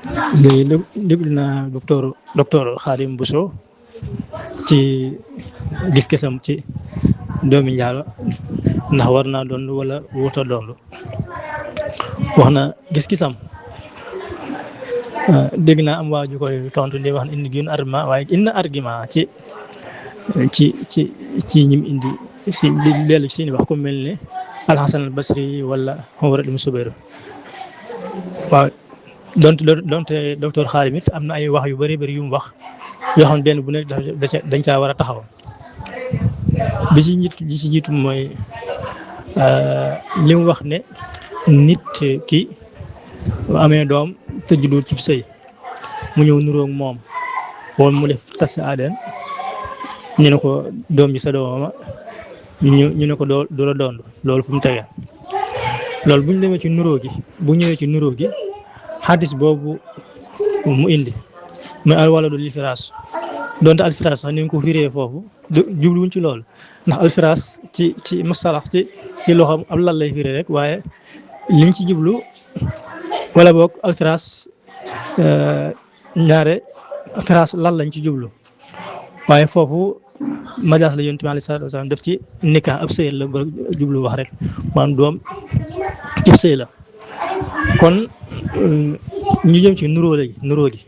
léegi déglu naa docteur Khadim Bousso ci gis-gisam ci doomi njaalo ndax war naa doon wala wuta doon wax na gis-gisam dégg naa am waa ju koy tontu di wax ne indi gën argument waaye indi argument ci ñim indi si leelu ci seeni wax ku mel ne Alxasan al Basri wala Umar ibn Subayr waaw donte docteur Khadim it am na ay wax yu bari yu mu wax yoo xam ne benn bu nekk dañ caa war a taxaw bi ci jiitu mooy li mu wax ne nit ki amee doom te juddul ci sëy mu ñëw nuróog moom wala mu def tas aden ñu ne ko doom ji sa doomama ñu ne ko du la doon loolu fu mu tegee loolu bu ñu demee ci nuróo gi bu ñëwee ci nuróo gi xadis boobu mu indi mooy alwaladu lil firaas donte alfiraas sax ni nga ko firee foofu jubluwuñ ci loolu ndax alfiraas ci mustalax ci loxoom ab lal lay firee rek waaye liñ ci jublu wala boog alfiraas ñaare firaas lal lañ ci jublu waaye foofu majaas la yonent bi alayhi salaatu wasalaam def ci nikah ab sëy la ba jublu wax rek maanaam doom cib sëy la kon ñu jëm ci nuróo gi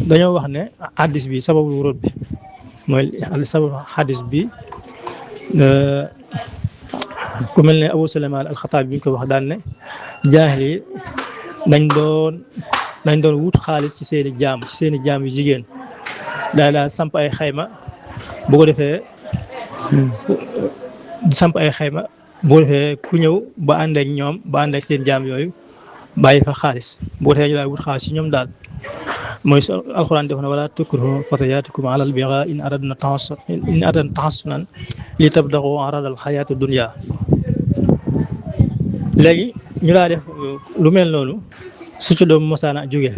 dañoo wax ne hadis bi sababu wurud bi mooy sababu hadis bi ku mel ne Abu Suleymaan al-Xattaabi bi ñu ko wax daan ne jaahil yi dañ doon wut xaalis ci seeni jaam yu jigéen daal samp ay xayma bu ko defee ku ñëw ba ànd ak ñoom ba ànd ak seen jaam yooyu bàyyi fa xaalis bu ko defee ñu daal wut xaalis ci ñoom daal mooy alxuraan def na wala tukrihu fatayaatikum alal bigaa in aradna tahassunan li tabtagu aradal xayaati dunya léegi ñu daa def lu mel noonu su ci doom mosaana jóge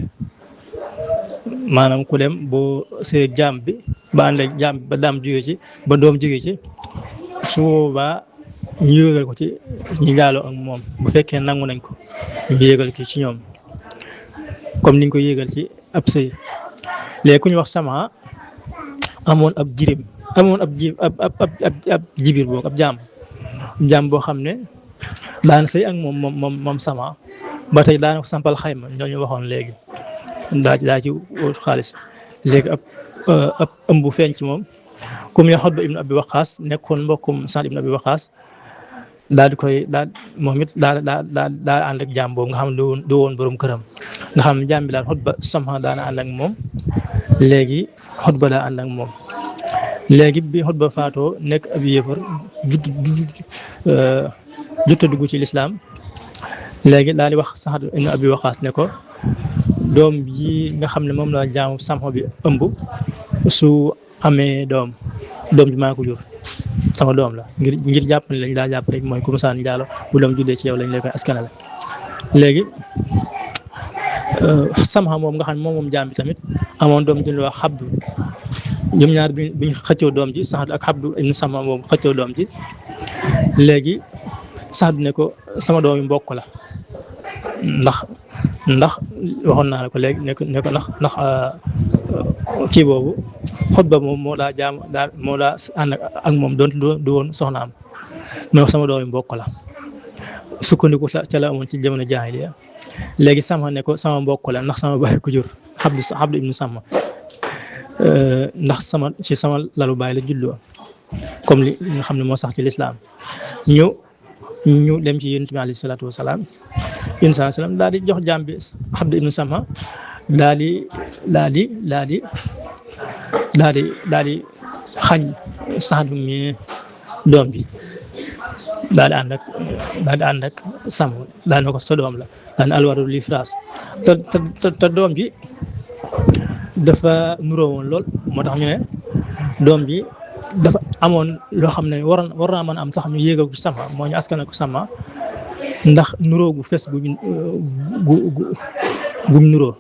maanaam ku dem boo see jaam bi ba ànd ak jaam bi ba daam jóge ci ba doom jóge ci su boobaa ñu yéegal ko ci ñi jaaloo ak moom bu fekkee nangu nañ ko ñu yéegal ko ci ñoom comme niñ ko yéegal ci ab sëy léegi ku ñu wax sama amoon ab jibir boog ab jaam boo xam ne daan sëy ak moom sama ba tey daana ko sampal xayma ñooñu waxoon léegi daa ci wut xaalis léegi ab ëmb feeñ ci moom comme ya Xutba ibnu Abi Waqaas nekkoon mbokkum Saad ibnu Abi Waqaas moom it daal ànd ak jaam boobu nga xam ne du woon borom këram nga xam ne jaam bi daal Xutba sama daana ànd ak moom léegi Xutba daa ànd ak moom léegi bi Xutba faatoo nekk ab yéefar jutta dugg ci lislaam léegi daal di wax Saad ibnu Abi Waqaas ne ko doom yi nga xam ne moom la jaamu samxo bi ëmb su amee doom ji maa ko jur sama doom la ngir jàpp ne lañ daa jàpp rek mooy ku musaan njaalo bu doom juddee ci yow lañ lay koy askanale léegi samxa moom nga xam ne moom jaam bi tamit amoon doom ju ñuy wax xabdu ñoom ñaar bi ñu xëccoo doom ji Saad ak xabdu ibnu samxa moom xëccoo doom ji léegi Saad ne ko sama doom yi mbokk la ndax waxoon naa la ko léegi ne ko ndax kii boobu Xutba moom moo daa ànd ak moom doon du woon soxnaam mais sama doomi mbokk la sukkandiku ca la amoon ci jamono jaahiliya léegi sama ne ko sama mbokk la ndax sama baay ko jur Xabdu ibnu Sama ndax sama lalu baay la juddoo comme li nga xam ne moo sax ci lislaam ñu dem ci Yonent bi alayhi salaatu wasalaam Yonent bi salaam daal di jox jaam bi Xabdu ibnu Sama daal di xañ Saadu mi doom bi daal di ànd ak Sama daal na ko sa doom la daal di alwadu li firaas te doom bi dafa nuroo woon lool moo tax ñu ne doom bi dafa amoon loo xam ne war naa mën a am sax ñu yéegal ko Sama moo ñu askana ko Sama ndax nuroo gu fes gum nuroo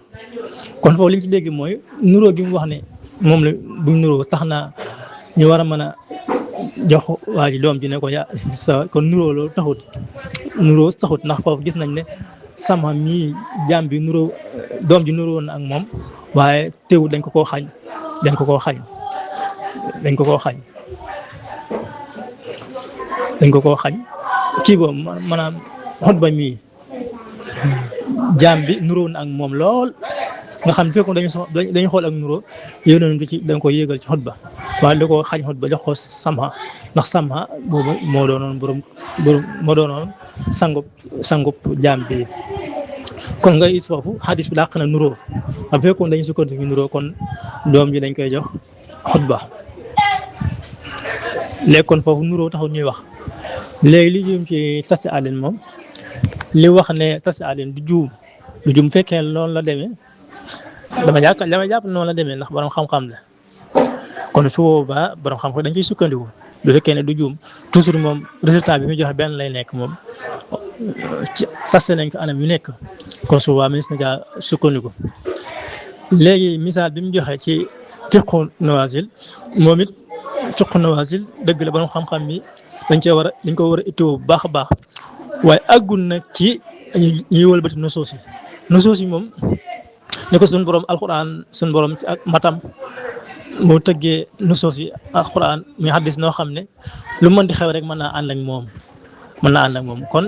kon foofu li ñu ci dégg mooy nuroo gi mu wax ne moom la gum nuroo tax na ñu war a mën a jox waa ji doom ji ne ko kon nuroo loolu taxut ndax foofu gis nañ ne Sama mii jaam bi nuroo doom ji nuru woon ak moom waaye teewul dañ ko koo xañ dañ ko koo xañ dañ ko koo xañ dañ ko koo xañ kii boobu maanaam Xutba mii jaam bi nuru woon ak moom lool nga xam ne fekkoon dañu xool ak nuroo yéen bi ci dañ ko yéegal ci Xutba waaye da koo xañ Xutba jox ko Samha ndax Samha boobu moo doonoon sangub jaam bi kon nga gis foofu xadis bi dàq na nuroo am fekkoon dañu sukkandiku nuroo kon doom ji dañ koy jox Xutba léegi kon foofu nuroo taxul ñuy wax léegi li jëm ci tasi alin moom li wax ne tasi alin du juum fekkee loolu la demee dama jàpp noonu la demee ndax borom xam-xam la kon su boobaa borom xam-xam dañ ciy sukkandiku bu fekkee ne du juum toujours moom résultat bi muy joxe benn lay nekk moom ci tase nañ ko anam yu nekk kon su boobaa ministre na caa sukkandiku. léegi misaal bi mu joxe ci fiqhu nawazil moom it fiqhu nawazil dëgg la borom xam-xam bi dañ ko war a itteewu bu baax a baax waaye àggul nag ci ñuy wëlbati nusuus yi moom. ne ko suñu borom alquran suñu borom ci ak matam moo tëggee nusoos yi alquran mi xaddis noo xam ne lu mën di xew rek mën naa ànd ak moom kon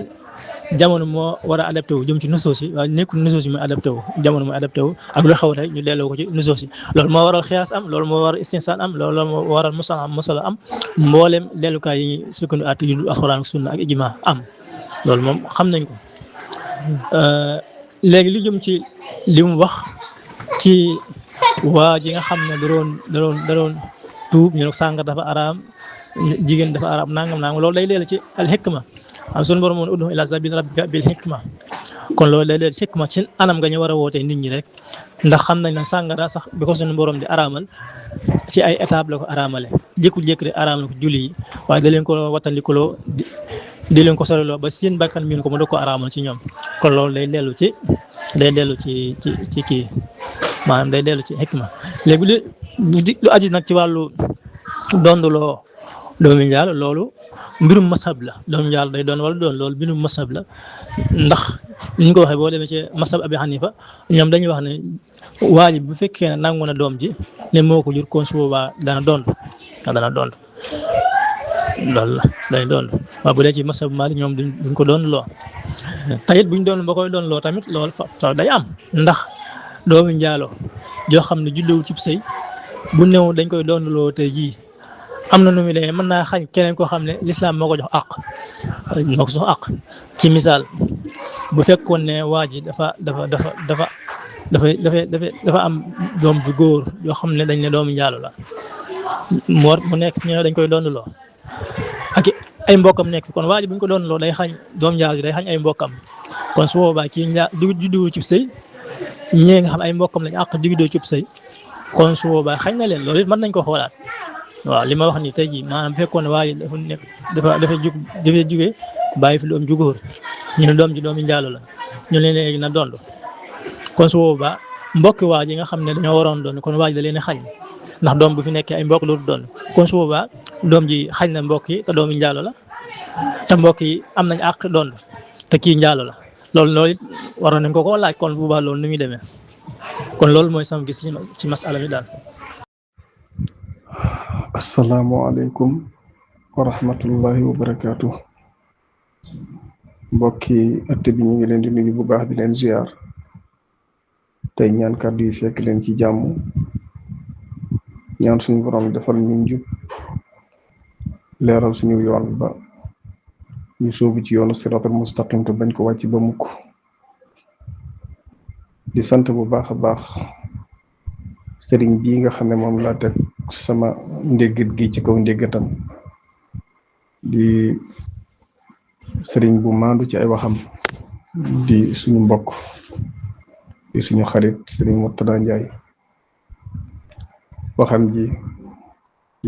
jamono moo war a adapté wu jëm ci nusoos yi waaye nekkul nusoos yi muy adapté wu jamono muy adapté wu ak lu xew rek ñu delloo ko ci nusoos yi loolu moo waral xiyaas am loolu moo waral istinsaan am loolu moo waral musala am mboolem dellukaay yi sukkandu at yu dul alquran ak sunna ak ijma am loolu moom xam nañ ko. léegi li jëm ci li mu wax ci waa ji nga xam ne da doon tuub ñu ne sànga dafa araam jigéen dafa araam nangam loolu day leeral ci al hikma am sunu borom moom ud'u ila sabili rabbika bil hikma kon loolu day leeral ci hikma ci anam nga ñu war a wootee nit ñi rek ndax xam nañ ne sàngara sax bi ko sunu borom di araamal ci ay étape la ko araamale jékku-jékki rek araamal ko julli yi waaye da leen ko wattandikuloo di leen ko soriloo ba seen bakkan miin ko mu doog ko araamal ci ñoom kon loolu day dellu ci kii maanaam day dellu ci hikma léegi lu aju nag ci wàllu donduloo doomi njaalo loolu mbirum masab la doomi njaalo day doon wala doon loolu mbirum masab la ndax ni ñu ko waxee boo demee ci masab Abi Hanifa ñoom dañuy wax ne waa ji bu fekkee ne nangu na doom ji ne moo ko jur kon su boobaa dana dond loolu la day doon waaw bu dee ci masab Maalik ñoom duñ ko doon loo tayit buñ doon ba koy doon loo tamit loolu fa day am ndax doomu njaalo joo xam ne juddoo cib sëy bu néew dañ koy doon loo tey jii am na nu muy demee mën naa xañ keneen koo xam ne lislaam moo ko jox àq ci misaal bu fekkoon ne waa ji dafa am doom ju góor yoo xam ne dañ ne doomu njaalo la mu nekk ñu dañ koy doon loo ak ay mbokkam nekk kon waa ji bu ñu ko doon loo day xañ doom njaal day xañ ay mbokkam kon su boobaa kii juddoo cib sëy ñee nga xam ay mbokkam lañ àq juddoo cib sëy kon su boobaa xañ na leen loolu it mën nañ ko xoolaat waaw li ma wax ni tey jii maanaam fekkoon ne waa ji dafa jugee bàyyi fi doom ju góor ñu ne doom ji doomi njaalo la ñu leen léegi na dond kon su boobaa mbokki waa ji nga xam ne dañoo waroon doon kon waa ji da leen xañ ndax doom bu fi nekkee ay mbokk loolu doon kon su boobaa doom ji xañ na mbokk yi te doomi njaalo la te mbokk yi am nañ àq doon te kii njaalo la loolu it waroon nañ ko laaj kon bu boobaa loolu ni muy demee kon loolu mooy sama gis ci masala mi daal. asalaamaaleykum wa rahmatullahi wa barakaatu. mbokki ëtt bi ñu ngi leen di nuyu bu baax di leen ziar tey ñaan kàddu yi fekk leen ci jàmm ñaan suñu borom defal ñu njub leeral suñu yoon ba ñu sóobu ci yoonu siratal mustaqim te bañ ko wàcc ba mukk di sant bu baax a baax sëriñ bii nga xam ne moom laa teg sama ndéggat gi ci kaw ndéggatam di sëriñ bu maandu ci ay waxam di suñu mbokk di suñu xarit sëriñ Murtada Njaay waxam ji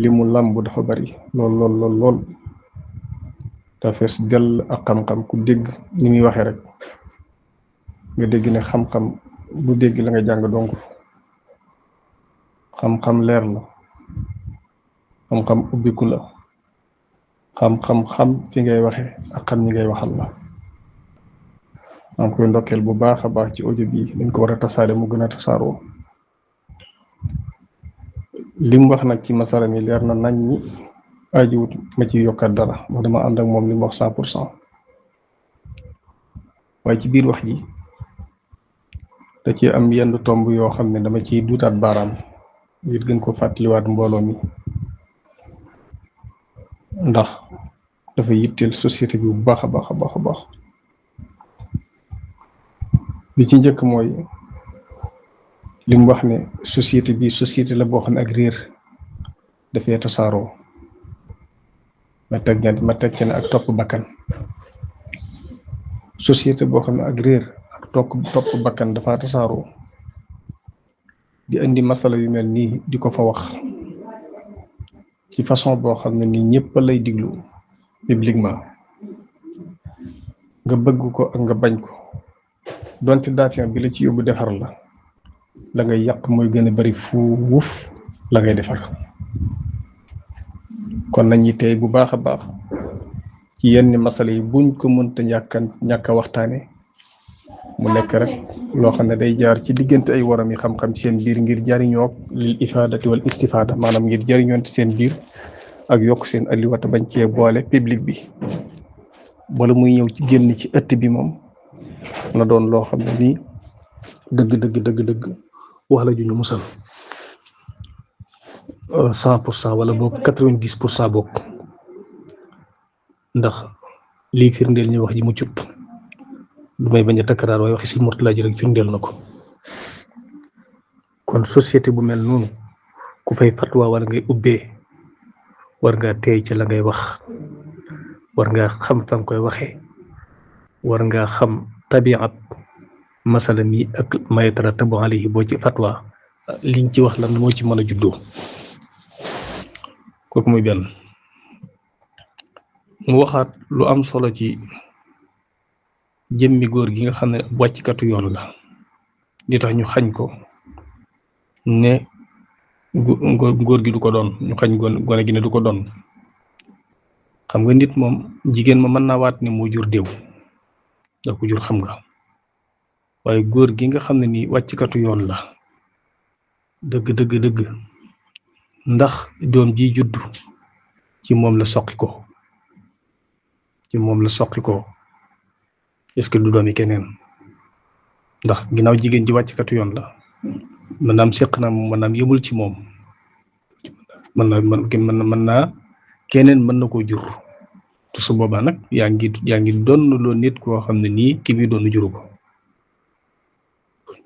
li mu làmb dafa bari lool dafa fees dell ak xam-xam ku dégg ni muy waxee rek nga dégg ne xam-xam bu dégg la nga jàng donc xam-xam leer la xam-xam ubbiku la xam fi ngay waxe ak xam ñi ngay waxal la maa ngi koy ndokkeel bu baax a baax ci audio bi dañ ko war a tasaare mu gën a tasaaroo. li mu wax nag ci masala mi leer na nañ ñi ajiwut ma ci yokkat dara wax dama ànd ak moom li mu wax 100%. waaye ci biir wax ji da ci am yenn tomb yoo xam ne dama ciy duutaat baaraam ngir gën ko fàttaliwaat mbooloo mi, ndax dafa yitteel société bi bu baax a baax a baax a baax. bi ci njëkk mooy li mu wax ne société bi société la boo xam ne ak réer dafay tasaaroo. ma teg ci ne ak topp bakkan. société boo xam ne ak réer ak topp bakkan dafa tasaaroo di indi masala yu mel nii di ko fa wax ci façon boo xam ne nii ñëpp lay diglu publiquement, nga bëgg ko ak nga bañ ko, donte daafin bi la ci yóbbu defar la ngay yàq mooy gën a bari fuuf la ngay defar. kon nañu tey bu baax a baax ci yenn masala yi buñ ko mënta ñàkk a waxtaane mu nekk rek loo xam ne day jaar ci diggante ay waram yi xam-xam seen biir ngir jariñoo lil ifaadati wal istifaada, maanaam ngir jariñoonte seen biir ak yokk seen alliwata bañ cee boole public bi. bala muy ñëw ci génn ci ëtt bi moom na doon loo xam ne nii dëgg wax la ju ñu musal 100% wala boog 90% boog, ndax lii firndeel ñu wax ji mu cut du may bañ a takkaraar waaye waxi si Murtala ji rek firndeel na ko. kon société bu mel noonu ku fay fatwa wala ngay ubbee war ngaa teey ci la ngay wax, war ngaa xam fa nga koy waxee, war ngaa xam tabiat masala mi ak mayatarattabu alayhi boo ci fatwa liñ ci wax lan moo ci mën a juddoo. kooku muy benn. mu waxaat lu am solo ci jëmmi góor gi nga xam ne wàcckatu yoon la, di tax ñu xañ ko ne góor gi du ko doon, ñu xañ gone gi ne du ko doon. xam nga nit moom jigéen ma mën naa waat ne moo jur déew da ko jur, xam nga, waaye góor gi nga xam ne ni wàcckatu yoon la dëgg ndax doom ji juddu ci moom la soqi ko est-ce que du doomi keneen? ndax ginnaaw jigéen ji wàcckatu yoon la, maanaam seq na moom, maanaam yëmul ci moom, mën naa keneen mën na koo jur te su boobaa nag yaa ngi doon loo nit koo xam ne nii ki bi doon juru ko.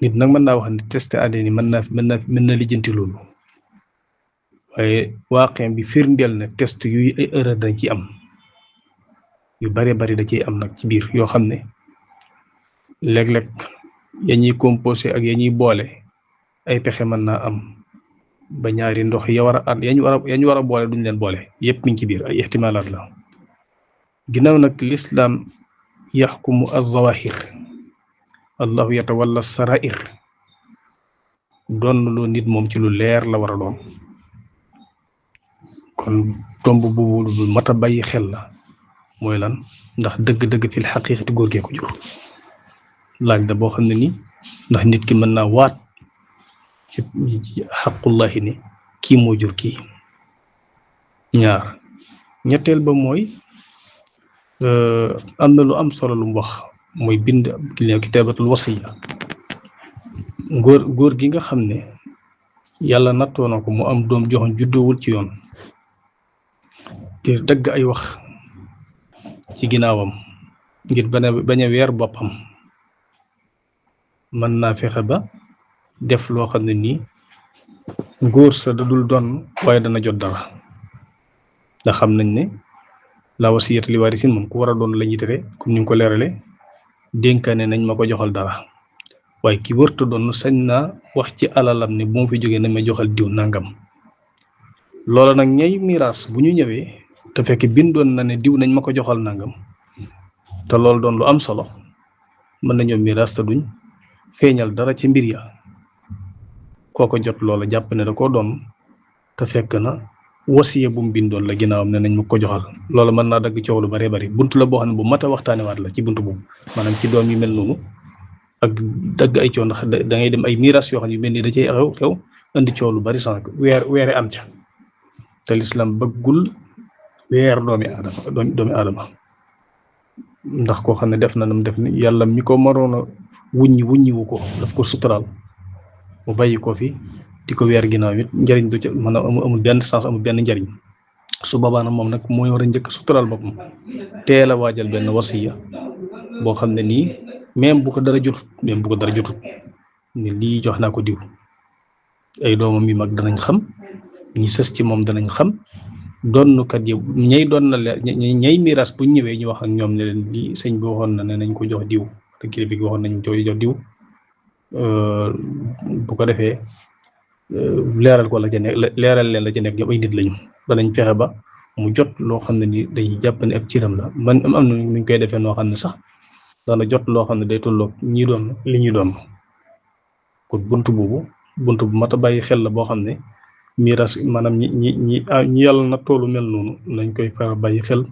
nit nag mën naa wax ne test ADN mën na lijjanti loolu, waaye waaqe bi firndeel na test yuy ay erreur dañ ci am yu bari da ciy am nag ci biir yoo xam ne léeg-léeg ya ñuy composé ak ya ñuy boole ay pexe mën naa am ba ñaari ndox ya ñu war a boole duñ leen boole, yépp mi ngi ci biir ay ihtimalaat la. ginnaaw nag l'islam yaxkumu az-zawahir allahu yatawalla sarair, doon loo nit moom ci lu leer la war a doon. kon tomb boobu lu mat a bàyyi xel la. mooy lan? ndax dëgg fil xaqiiqati góor gee ko jur. laaj da boo xam ne ni ndax nit ki mën naa waat ci xaqullahi ne kii moo jur kii. ñetteel ba mooy am na lu am solo lu mu wax mooy bind kitaabatul wasiya. góor gi nga xam ne yàlla nattoo na ko mu am doom joxoon juddoowul ci yoon ngir dëgg ay wax ci ginnaawam ngir bañ a weer boppam, mën naa fexe ba def loo xam ne nii ngóor sa dadul doon waaye dana jot dara. ndax xam nañ ne la wasiyata li warisin moom ku war a doon la ñuy tere comme ni nga ko leerale, dénkaane nañ ma ko joxal dara, waaye ki wërta doon sañ naa wax ci alalam ne bu ma fi jógee nañ ma joxal diw nangam. loola nag ñay miraas bu ñu ñëwee te fekk bindoon na ne diw nañ ma ko joxal nangam te loolu doon lu am solo, mën nañoo miraas te duñ feeñal dara ci mbir ya. kooko jot loola jàpp ne da koo doon te fekk na wasiya bu mu bindoon la ginnaawam ne nañ ma ko joxal loolu mën naa dagg coow lu bëree bëri buntu la boo xam ne bu mat a waxtaanewaat la ci buntu boobu maanaam ci doom yi mel noonu ak dagg ay coow ndax da ngay dem ay miiras yoo xam ne yu mel ni da cay xew indi coow lu bari sax weere am ca te lislaam bëggul weer doomi aadama ndax koo xam ne def na nam def ni yàlla mi ko maroon a wuññiwu ko daf ko suturaal mu bàyyi ko fi di ko weer ginnaaw it njëriñ du ca mën a amul benn sens amul benn njëriñ su boobaa nag moom nag mooy war a njëkk suturaal boppam teel a waajal benn wasiya boo xam ne nii même bu ko dara jotut ne lii jox naa ko diw ay doomam yu mag danañ xam ñi sës ci moom danañ xam donnukat yi ñay doon na leen ñay miiras bu ñëwee ñu wax ak ñoom ne leen lii sëñ bi waxoon na ne nañ ko jox diw te kilifa gi waxoon nañ ko jox diw bu ko defee leeral ko la ca nekk leeral leen la ca nekk ñoom ay nit lañu danañ fexe ba mu jot loo xam ne ni dañuy jàpp ne ab ciram la man am na nuñ koy defee noo xam ne sax dana jot loo xam ne day tolloog ñi doon li ñuy doon kon buntu bu mat a bàyyi xel la boo xam ne miiras maanaam ñi yàlla na toolu mel noonu nañ koy fara bàyyi xel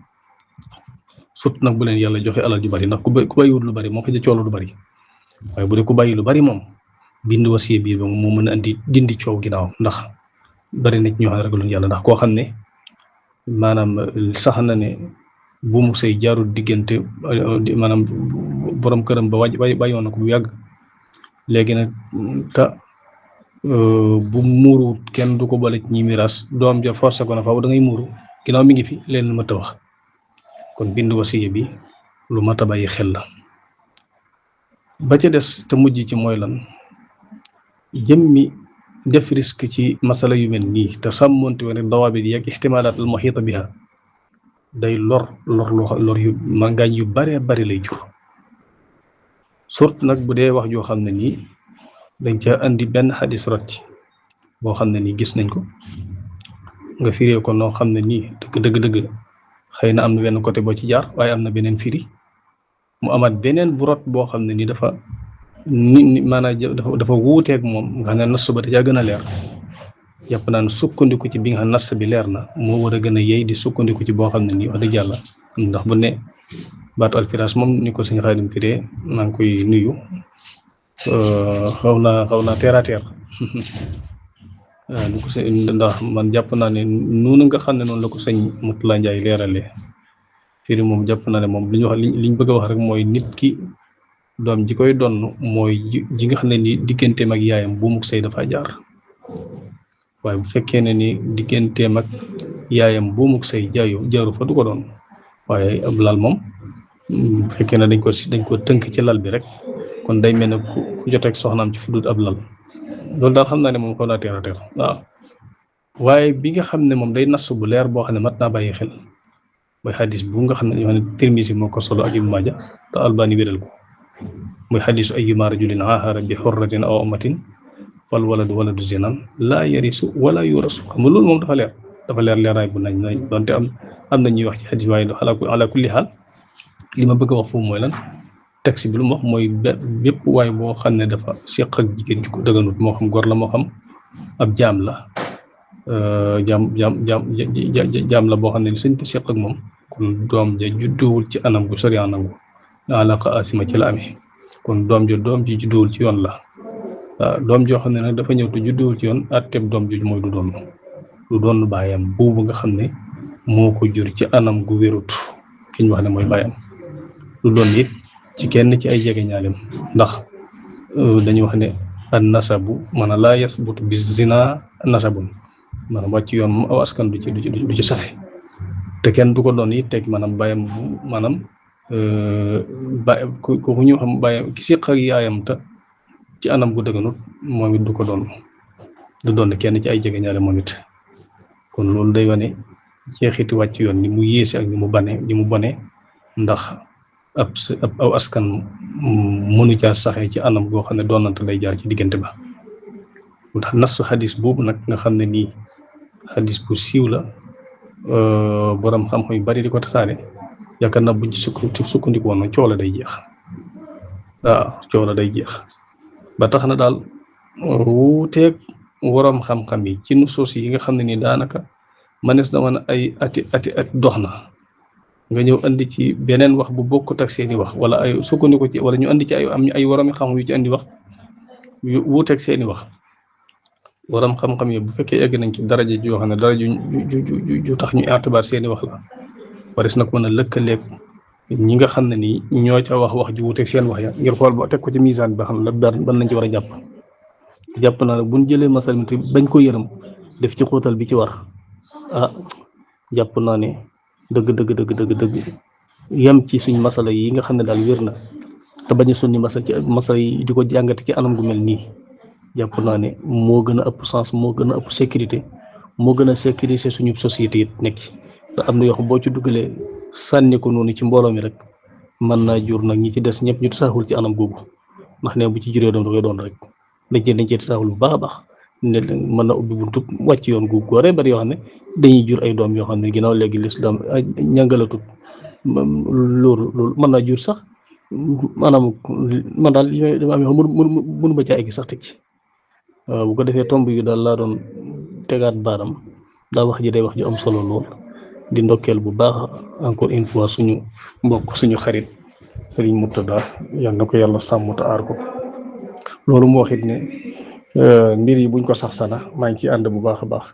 surtout nag bu leen yàlla joxe alal ju bari ndax ku bàyyiwut lu bari moo ko ca coolu du bari waaye bu dee ku bàyyi lu bari moom bind wasiya bii ba moo mën a dindi coow ginnaaw ndax bari na ñoo xam ne ragaluñ yàlla ndax koo xam ne maanaam sax na ne bu mu sëy jaarul diggante maanaam borom këram ba bàyyoon na ko bu yàgg léegi nag bu muuruwut kenn du ko boole ci ñi miiras doom ja forcé ko na faaw da ngay muuru ginnaaw mi ngi fi leen lu mat a wax kon bind wasiya bi lu mat a bàyyi xel la ba ca des te mujj ci mooy lan jëmmi def risque ci masala yu mel nii te sàmmonte woon rek dawaabit yi ak ixtimaalaat al muhiita biha day lor yu mangaañ yu bare bari lay jur surtout nag bu dee wax joo xam ne nii dañ ca andi benn xadis rot ci boo xam ne nii gis nañ ko nga firee ko noo xam ne nii dëgg xëy na am na benn côté boo ci jaar waaye am na beneen firi mu amaat beneen bu rot boo xam ne nii dafa maanaam dafa wuuteeg moom nga xam ne nas ba da caa gën a leer yàpp naan sukkandiku ci bi nga xam nas bi leer na moo war a gën a yey di sukkandiku ci boo xam ne nii wax dëgg yàlla ndax bu ne baatu alfiraas moom ni ko sëñ Xaadim firee maa ngi koy nuyu xaw naa terre à terre ni ko sëñ ndax man jàpp naa ne noonu nga xam ne noonu la ko sëñ Mutula Njaay leeralee firi moom jàpp naa ne moom li ñu wax liñ bëgg a wax rek mooy nit ki doom ji koy donn mooy ji nga xam ne ni digganteem ak yaayam bu mu sëy dafa jaar waaye bu fekkee ne ni digganteem ak yaayam bu mu sëy jaaru fa du ko doon waaye ab lal moom bu fekkee ne dañ ko tënk ci lal bi rek kon day mel ne ku joteeg soxnaam ci fudut ab lal loolu daal xam naa ne moom xaw naa teer a teer waaw waaye bi nga xam ne moom day nas bu leer boo xam ne mat naa bàyyi xel mooy xadis bu nga xam ne yoo xam ne Tirmisi moo ko solo ak Ibnu Maaja te Albani wéral ko muy xadisu ayyuma rajulin aahara bi xurratin aw amatin fal waladu waladu zinan laa yarisu wala yurasu xam nga loolu moom dafa leer leeraay bu nañ donte am na ñuy wax ci xadis waaye ala kulli xaal li ma bëgg a wax foofu mooy lan taxi bi lu mu wax mooy bépp waay boo xam ne dafa seq ak jigéen ju ko dëgganut moo xam góor la moo xam ab jaam la jaam la boo xam ne sëñ te seq ak moom kon doom ja judduwul ci anam gu sariya nangu alaqa asima ci la amee kon doom ji judduwul ci yoon la waaw doom joo xam ne nag dafa ñëw te judduwul ci yoon atteb doom jooju mooy du doon baayam boobu nga xam ne moo ko jur ci anam gu wérut ki ñu wax ne mooy baayam du doon it ci kenn ci ay jege ñaalem ndax dañuy wax ne an nasabu maanaam laa yasbutu bi zina nasabun maanaam wàcc yoon aw askan du ci saxe te kenn du ko doon it teg maanaam baayam maanaam ku ñu xam baayam ki siq ak yaayam te ci anam gu dëgganut moom it du ko doon kenn ci ay jege ñaale moom it kon loolu day wane jeexiti wàcc yoon ni mu yéese ak ni mu bone ndax aw askan mënu caa saxee ci anam goo xam ne doonante day jaar ci diggante ba ndax nasu xadis boobu nag nga xam ne nii xadis bu siiw la borom xam-xam yu bari di ko tasaare yaakaar naa buñ ci sukkandiku woon nag coow la day jeex ba tax na daal wuuteeg borom xam-xam yi ci nusuus yi nga xam ne nii daanaka manes na man ay ati dox na nga ñëw andi ci beneen wax bu bokkut ak seeni wax wala ay sukkandiku ci wala ñu andi ci ay waram xam yu ci andi wax yu wuuteeg seeni wax waram xam-xam yi bu fekkee egg nañ ci daraja joo xam ne daraja ju tax ñu itibaar seeni wax la waris nag mën a lëkkaleeg ñi nga xam ne nii ñoo ca wax ju wuuteeg seen wax ya ngir xool ba teg ko ci misaan ba xam ne ban lañ ci war a jàpp naa ne buñ jëlee masal mi te bañ ko yërëm def ci xóotal bi ci war jàpp naa ne dëgg yem ci suñ masala yi nga xam ne daal wér na te bañ a sonni masala yi di ko jàngate ci anam gu mel nii jàpp naa ne moo gën a ëpp sens moo gën a ëpp sécurité moo gën a sécuriser suñu société yi nekk te am na yoo xam boo ci duggalee sànni ko noonu ci mbooloo mi rek mën naa jur nag ñi ci des ñëpp ñu tasaaxul ci anam googu ndax ne bu ci juree doom da koy doon rek dañ cee tasaaxul bu baax a baax ne mën na ubbi buntu wàcc yoon gu góore bari yoo xam ne dañuy jur ay doom yoo xam ne ginnaaw léegi lislaam ñàngalatut loolu mën naa jur sax maanaam man daal li may dama am mënu ba caa egg sax teg ci bu ko defee tomb yu daal laa doon tegaat baaram daa wax ji day wax ju am solo lool di ndokkeel bu baax encore une fois suñu mbokk suñu xarit Sëriñ Murtada yal na ko yàlla sàmm te aar ko loolu mu waxit ne mbir yi buñ ko sax sana maa ngi ciy ànd bu baax a baax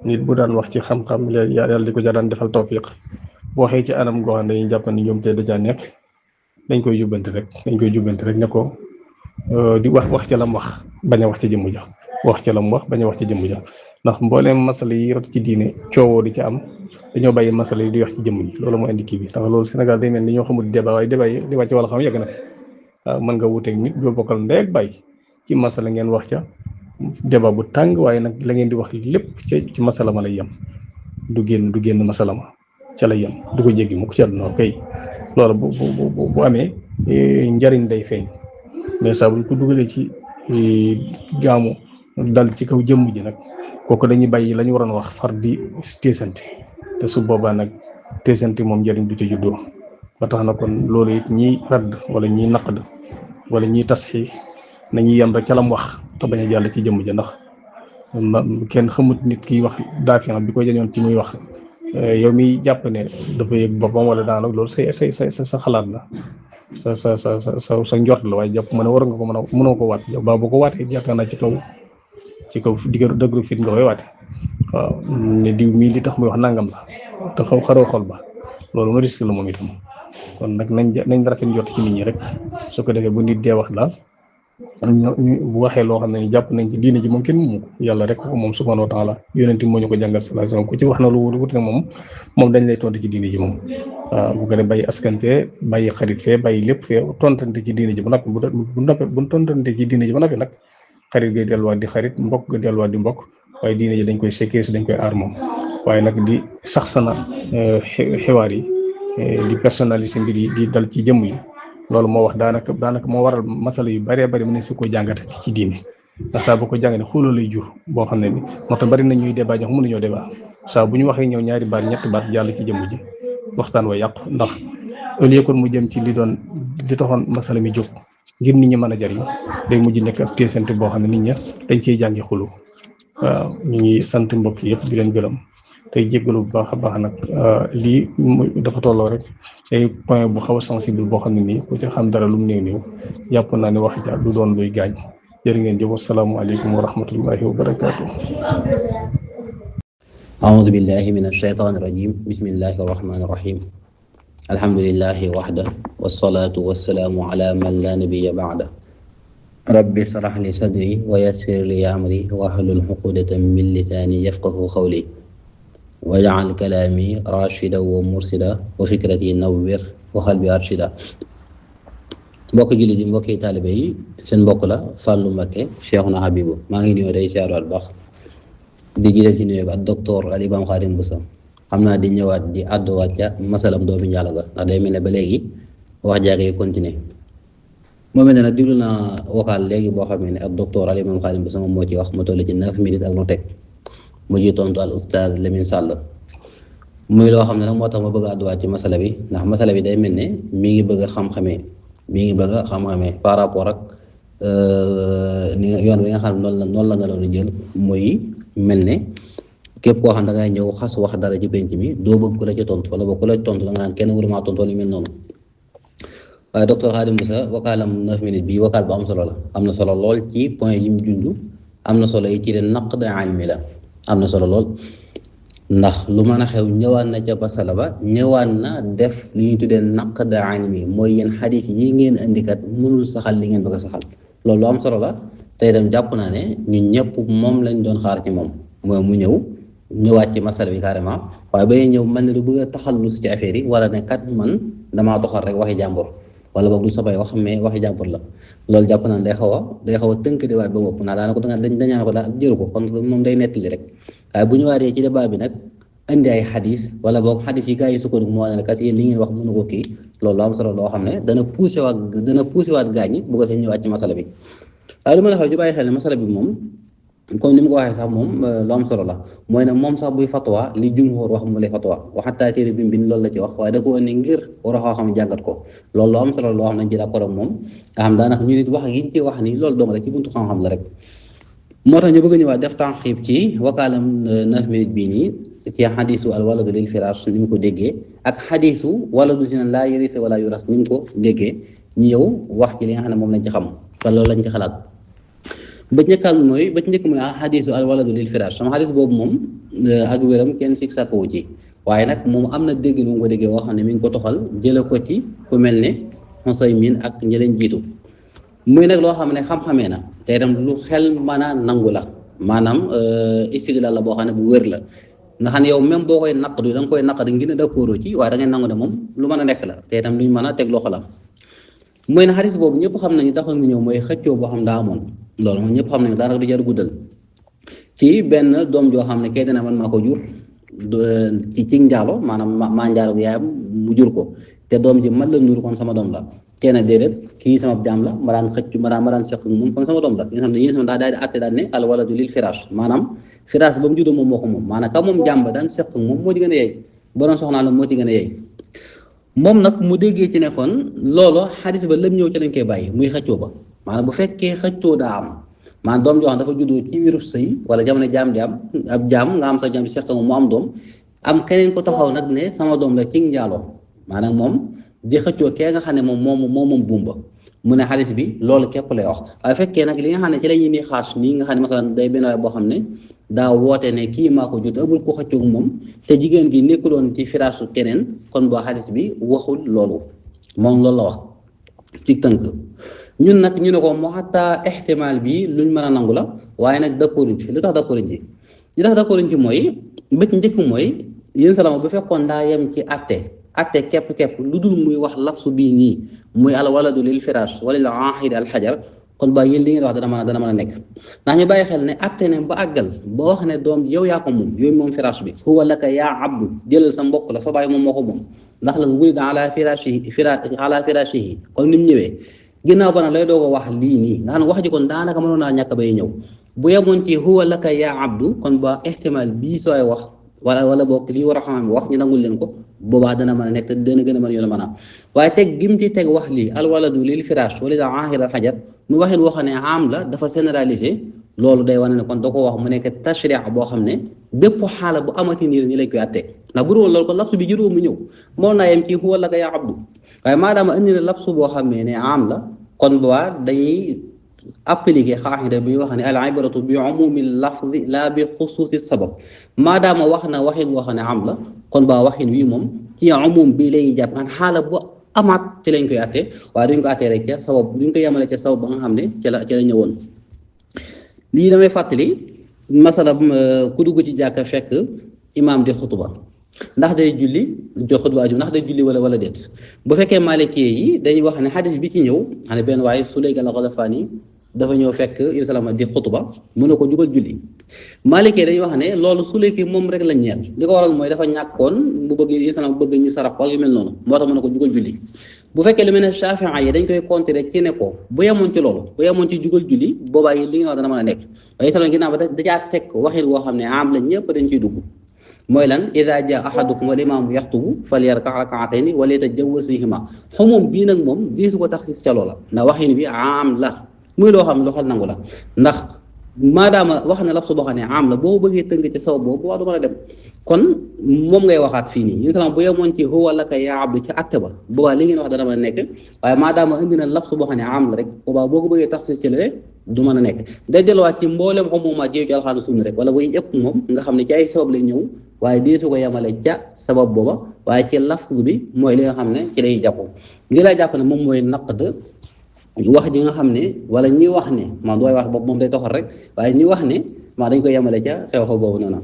nit bu daan wax ci xam-xam yàlla di ko ja daan defal tawfiq bu waxee ci anam goo xam ne dañuy jàpp ni ñoom te dajaa nekk dañ koy jubbanti rek ne ko di wax ca lam wax bañ a wax ca jëmm ja wax ca lam wax bañ a wax ca jëmm ja ndax mbooleem masala yi rot ci diine coowoo di ca am dañoo bàyyi masala yi di wax ci jëmm ji loolu moo indi kii bi ndax loolu Sénégal day mel ni ñoo xamul débat waaye débat ci wàllu xam yàgg na fi waaw mën nga wuteeg nit doo bokkal ndey ak bàyyi ci masala ngeen wax ca débat bu tàng waaye nag la ngeen di wax lépp ci masala ma lay yem du génn masala ma ca lay yem du ko jéggi mu ko ci àdduna kay loolu bu amee njariñ day feeñ mais saa buñ ko dugalee ci gaamu dal ci kaw jëmm ji nag kooku dañuy bàyyi la ñu waroon wax far di teesante te su boobaa nag teesante moom njariñ du ca juddoo ba tax na kon loolu it ñiy radd wala ñiy naqd wala ñiy tasxi nañuy yem rek ca lam wax te bañ a jàll ci jëmm ja ndax kenn xamut nit kiy wax daafian bi ko jañoon ci muy wax yow mi jàpp ne dafa yëg boppam wala daanaka loolu sa xalaat la sa njort la waaye jàpp ma ne war nga ko mënoo ko waat yow boo ko waatee yaakaar naa ci kaw dëgru fit nga koy waate waaw ne diw mii li tax muy wax nangam la te xaroo xol ba loolu nga risque la moom itam kon nag nañ rafet njort ci nit ñi rek su ko defee bu nit dee wax daal bu waxee loo xam ne ni jàpp nañ ci diine ji moom kenn moomu ko yàlla rek ko moom subhanahu wa taala yonent moo ñu ko jàngal sallallahu alayhi wasallam ku ci wax na lu wut nag moom dañ lay tontu ci diine ji moom waaw bu ko def bàyyi askan fee bàyyi xarit fee bàyyi lépp fee tontante ci diine ji ba noppi bu tontante ci diine ji ba noppi nag xarit ga delluwaat di xarit mbokk ga delluwaat di mbokk waaye diine ji dañ koy sécuriser dañ koy aar moom waaye nag di sax sana xiwaar yi di personnaliser mbir yi di dal ci jëmm yi loolu moo wax daanaka moo waral masala yu bëree bëri mu ne su ko jàngate ci diine ndax saa boo ko jàngate xooloo lay jur boo xam ne ni moo tax bëri na ñuy débat ñoo xam mënuñoo débat saa bu ñu waxee ñëw ñaari baat ñetti baat jàll ci jëmm ji waxtaan wa yàqu ndax au lieu que mu jëm ci li taxoon masala mi jóg ngir nit ñi mën a jariñ day mujj nekk ab teesante boo xam ne nit ña dañ ciy jàngi xulu waaw ñu ngi sant mbokk yëpp di leen gërëm tey jéggalu bu baax a baax nag lii dafa tolloo rek ay point bu xaw a sensible boo xam ne nii ku ci xam dara lu mu néew jàpp naa ne wax ja du doon luy gaañ jërë ngeen jëf asalaamaaleykum wa rahmatullahi wa barakaatu. أعوذ بالله من الشيطان الرجيم بسم الله الرحمن الرحيم الحمد لله وحده والصلاة والسلام على من لا نبي بعده رب اشرح لي صدري ويسر لي أمري واحلل عقدة من لساني يفقه قولي واجعل كلامي راشدا ومرشدا وفكرتي نوّر وقلبي أرشدا mbokk jullit yi mbokki taalibe yi seen mbokk la Fallou Mbacké Cheikhuna Habibou maa ngi ñëw day siyaar baax di jiital ci nuyoo bi ak docteur Ali Bam Khadim Boussa xam naa di ñëwaat di àdduwaat ca masalam doomi njàll ga ndax day mel ne ba léegi wax jaagee continuer moo mel ne nag diglu naa vocal léegi boo xam ne ak docteur Ali Bam Khadim Boussa moom moo ci wax mu toll ci 9 minutes ak lu teg mu ji tontu al oustaz Lamine Sall muy loo xam ne nag moo tax ma bëgg a àdduwaat ci masala bi ndax masala bi day mel ne mi ngi bëgg a xam-xamee par rapport ak ni yoon bi nga xam ne noonu la naloon jël muy mel ne képp koo xam da ngay ñëw xas wax dara ci penc mi doo bëgg ku la ci tontu wala boog ku la ci tontu da nga naan kenn waruma tontu wala yu mel noonu waaye docteur Khadim Boussa wakaalam 9 minutes bii wakaal bu am solo la am na solo lool ci point yi mu junj am na solo yi ci de naqd ilmi la am na solo lool ndax lu mën a xew ñëwaan na ca basala ba ñëwaan na def li ñuy tuddee naqd ilmi mooy yéen xadiis yi ngeen indikat mënul saxal li ngeen bëgg a saxal loolu lu am solo la tey dem jàpp naa ne ñun ñëpp moom lañ doon xaar ci moom mooy mu ñëwaat ci masala bi carrément waaye ba ñëw man ne du bëgg a taxallus ci affaire yi wala ne kat man damaa doxal rek waxi jàmbur wala boog du sabay wax mais waxi jàmbur la loolu jàpp naa day xaw a tënk di waay ba bopp naa daanaka dañaa ko daal jëru ko kon moom day nettali rek waaye bu ñu waaree ci débat bi nag indi ay xadis wala boog xadis yi gars yi sukkandiku moo ne kat yéen li ngeen wax mënu ko kii loolu am solo loo xam ne dana poussé waat gaañ ñi bu ko defee ñëwaat ci masala bi waaye lu ma la xew ci bàyyi xel ne masala bi moom comme ni mu ko waxee sax moom lu am solo la mooy ne moom sax buy fatwa li jumhur wax mu lay fatwa waxataa téere bi mu bind loolu la ci wax waaye da ko indi ngir war a xam jàngat ko loolu lu am solo loo xam ne ci d'accord ak moom nga xam daanaka ñu nit wax yi ñu ci wax ni loolu dong la ci buntu xam-xam la rek moo tax ñu bëgg a ñëwaat def tanxiib ci wakaalam 9 minutes bii nii ci xadisu al waladu lil firaash ni mu ko déggee ak xadisu waladu zina laa yarith wala yuras ni mu ko déggee ñu yow wax ci li nga xam ne moom lañ ci xam te loolu lañ ci xalaat ba ci njëkk mooy xadisu al waladu lil firaash sama xadis boobu moom ak wéram kenn sik sàkkawu ci waaye nag moom am na dégg lu mu ko déggee woo xam ne mi ngi ko toxal jële ko ci ku mel ne Usaymin ak ñi leen jiitu muy nag loo xam ne xam-xamee na te itam lu xel mën a nangu la maanaam istidlaal la boo xam ne bu wér la nga xam ne yow même boo koy naqdu da nga koy naqdi ngir ne d'accord ci waaye da ngay nangu ne moom lu mën a nekk la te itam luñ mën a teg loxo la mooy ne xadis boobu ñëpp xam nañu taxoon mu ñëw mooy xëccoo boo xam daa amoon loolu moom ñëpp xam nañu daanaka du jar guddal ci benn doom joo xam ne kay dina man maa ko jur ci njaalo maanaam maa njaalo yaayam mu jur ko te doom ji man la nuru kon sama doom la kenn déedéet kii sama jaam la ma daan xëcc ma daan seq moom kon sama doom la yéen sama daal di àtte daal ne al waladu lil firaash maanaam firaash ba mu juddoo moom moo ko moom maanaam ka moom jaam ba daan seq moom moo ci gën a yey ba doon soxnaa la moo ci gën a yey moom nag mu déggee ci ne kon loolu xadis ba lëm ñëw ci lañ koy bàyyi muy xëccoo ba maanaam bu fekkee xëccoo daa am maanaam doom joo xam dafa juddoo ci wirub sëy wala jamono ab jaam nga am sa jaam seq moom mu am doom am keneen ko taxaw nag ne sama doom la ci njaaloo maanaam moom di xëccoo kee nga xam ne moom buumba mu ne xadis bi loolu képp lay wax waaye fekkee nag li nga xam ne ci la ñuy ni xaas nii nga xam ne masalan day benn waay boo xam ne daa woote ne kii maa ko jot amul ko xëccoog moom te jigéen gi nekkuloon ci firaasu keneen kon boo xadis bi waxul loolu moom loolu la wax ci tënk ñun nag ñu ne ko moo xataa ixtimaal bi luñ mën a nangu la waaye nag d'accorduñ ci lu tax d'accorduñ ci li tax d'accorduñ ci mooy bëcc njëkk mooy yéen salama bu fekkoon daa yem ci atte képp lu dul muy wax lafsu bii nii muy al waladu lil firaash wala lil aahiri al xajar kon ba yéen li ngeen wax dana mën a nekk ndax ñu bàyyi xel ne atte ne ba àggal ba wax ne doom yow yaa ko moom yooyu moom firaash bi huwa laka yaa abdu jëlal sa mbokk la sa baay moom moo ko moom ndax la wulida ala firashihi kon ni mu ñëwee ginnaaw ba nag lay doog a wax lii nii nga xam ne wax ji kon daanaka mënoon naa ñàkk bay ñëw bu yemoon ci huwa laka yaa abdu kon ba ihtimal bii sooy wax wala boog lii war a xam wax ñu nangul leen ko boobaa dana mën a nekk te dana gën a mën yoon a mën a waaye teg gim ci teg wax lii al waladu lil firaash wala daa aahir al xajar mu waxin woo xam ne am la dafa généralisé loolu day wane ne kon da ko wax mu nekk tashri' boo xam ne bépp xaala bu amati nii ñi lañ koy àttee ndax bu dul loolu kon lapsu bi juróom mu ñëw moo naa yem ci huwa laka yaa abdu waaye maadaama indi na lapsu boo xam ne am la kon boobaa dañuy appliqué xaaxida bi wax ne al ibratu bi umumi lafzi la bi xusuusi sabab maadaama wax na waxin woo xam ne am la kon ba waxin wi moom ci umum bi lay jàpp nga xaala bu amaat ci lañ koy àttee waaye duñ ko àttee rek ca sabab duñ ko yemale ca sabab ba nga xam ne ca la ñëwoon lii damay fàttali masala ku dugg ci jàkka fekk imaam di xutuba ndax day julli jox xutba aju ndax day julli wala déet bu fekkee maalikee yi dañuy wax ne xadis bi ci ñëw xam ne benn waaye Sulaymaan al-Ghatafaani dafa ñëw fekk Ibn Salama di xutuba mu ne ko jugal julli maalikee dañuy wax ne loolu Sulaymaan moom rek la ñeel li ko waral mooy dafa ñàkkoon bu bëgg Ibn Salama bëgg ñu sarax ko ak yu mel noonu moo tax mu ne ko jugal julli bu fekkee lu mel ne Shaafi'i yi dañ koy compter rek ci ne ko bu yemoon ci loolu bu yemoon ci jugal julli boobaa yi li nga wax dana mën a nekk waaye salon ginnaaw ba dajaa teg waxin woo xam ne am la ñëpp dañ ciy dugg mooy lan ida jaa ahadukum wal imaamu yaxtubu falyarka' rak'atayni wa liyatajawwaz fiihimaa xumum bii nag moom diisu ko tax si ca loola ndax waxin bi am la muy loo xam ne lu xel nangu la ndax maadaama wax na lafsu boo xam ne am la boo bëggee tënk ci sabab boobu waa du mën a dem kon moom ngay waxaat fii nii insalaam bu yemoon ci huwa laka yaa abdu ca atte ba boobaa li ngeen wax dana mën a nekk waaye maadaama indi na lafsu boo xam ne am la rek boobaa boo ko bëggee taxsis ci la du mën a nekk day delluwaat ci mboolem umumaat jiw ci alxuraan sunna rek wala bu ëpp moom nga xam ne ci ay sabab lay ñëw waaye dee su ko yemale ca sabab booba waaye ci lafzu bi mooy li nga xam ne ci lay jàpp li lay jàpp ne moom mooy naqd wax ji nga xam ne wala ñi wax ne man dooy wax boobu moom day toxal rek waaye ñi wax ne maa dañ ko yemale ca xew-xew boobu noonu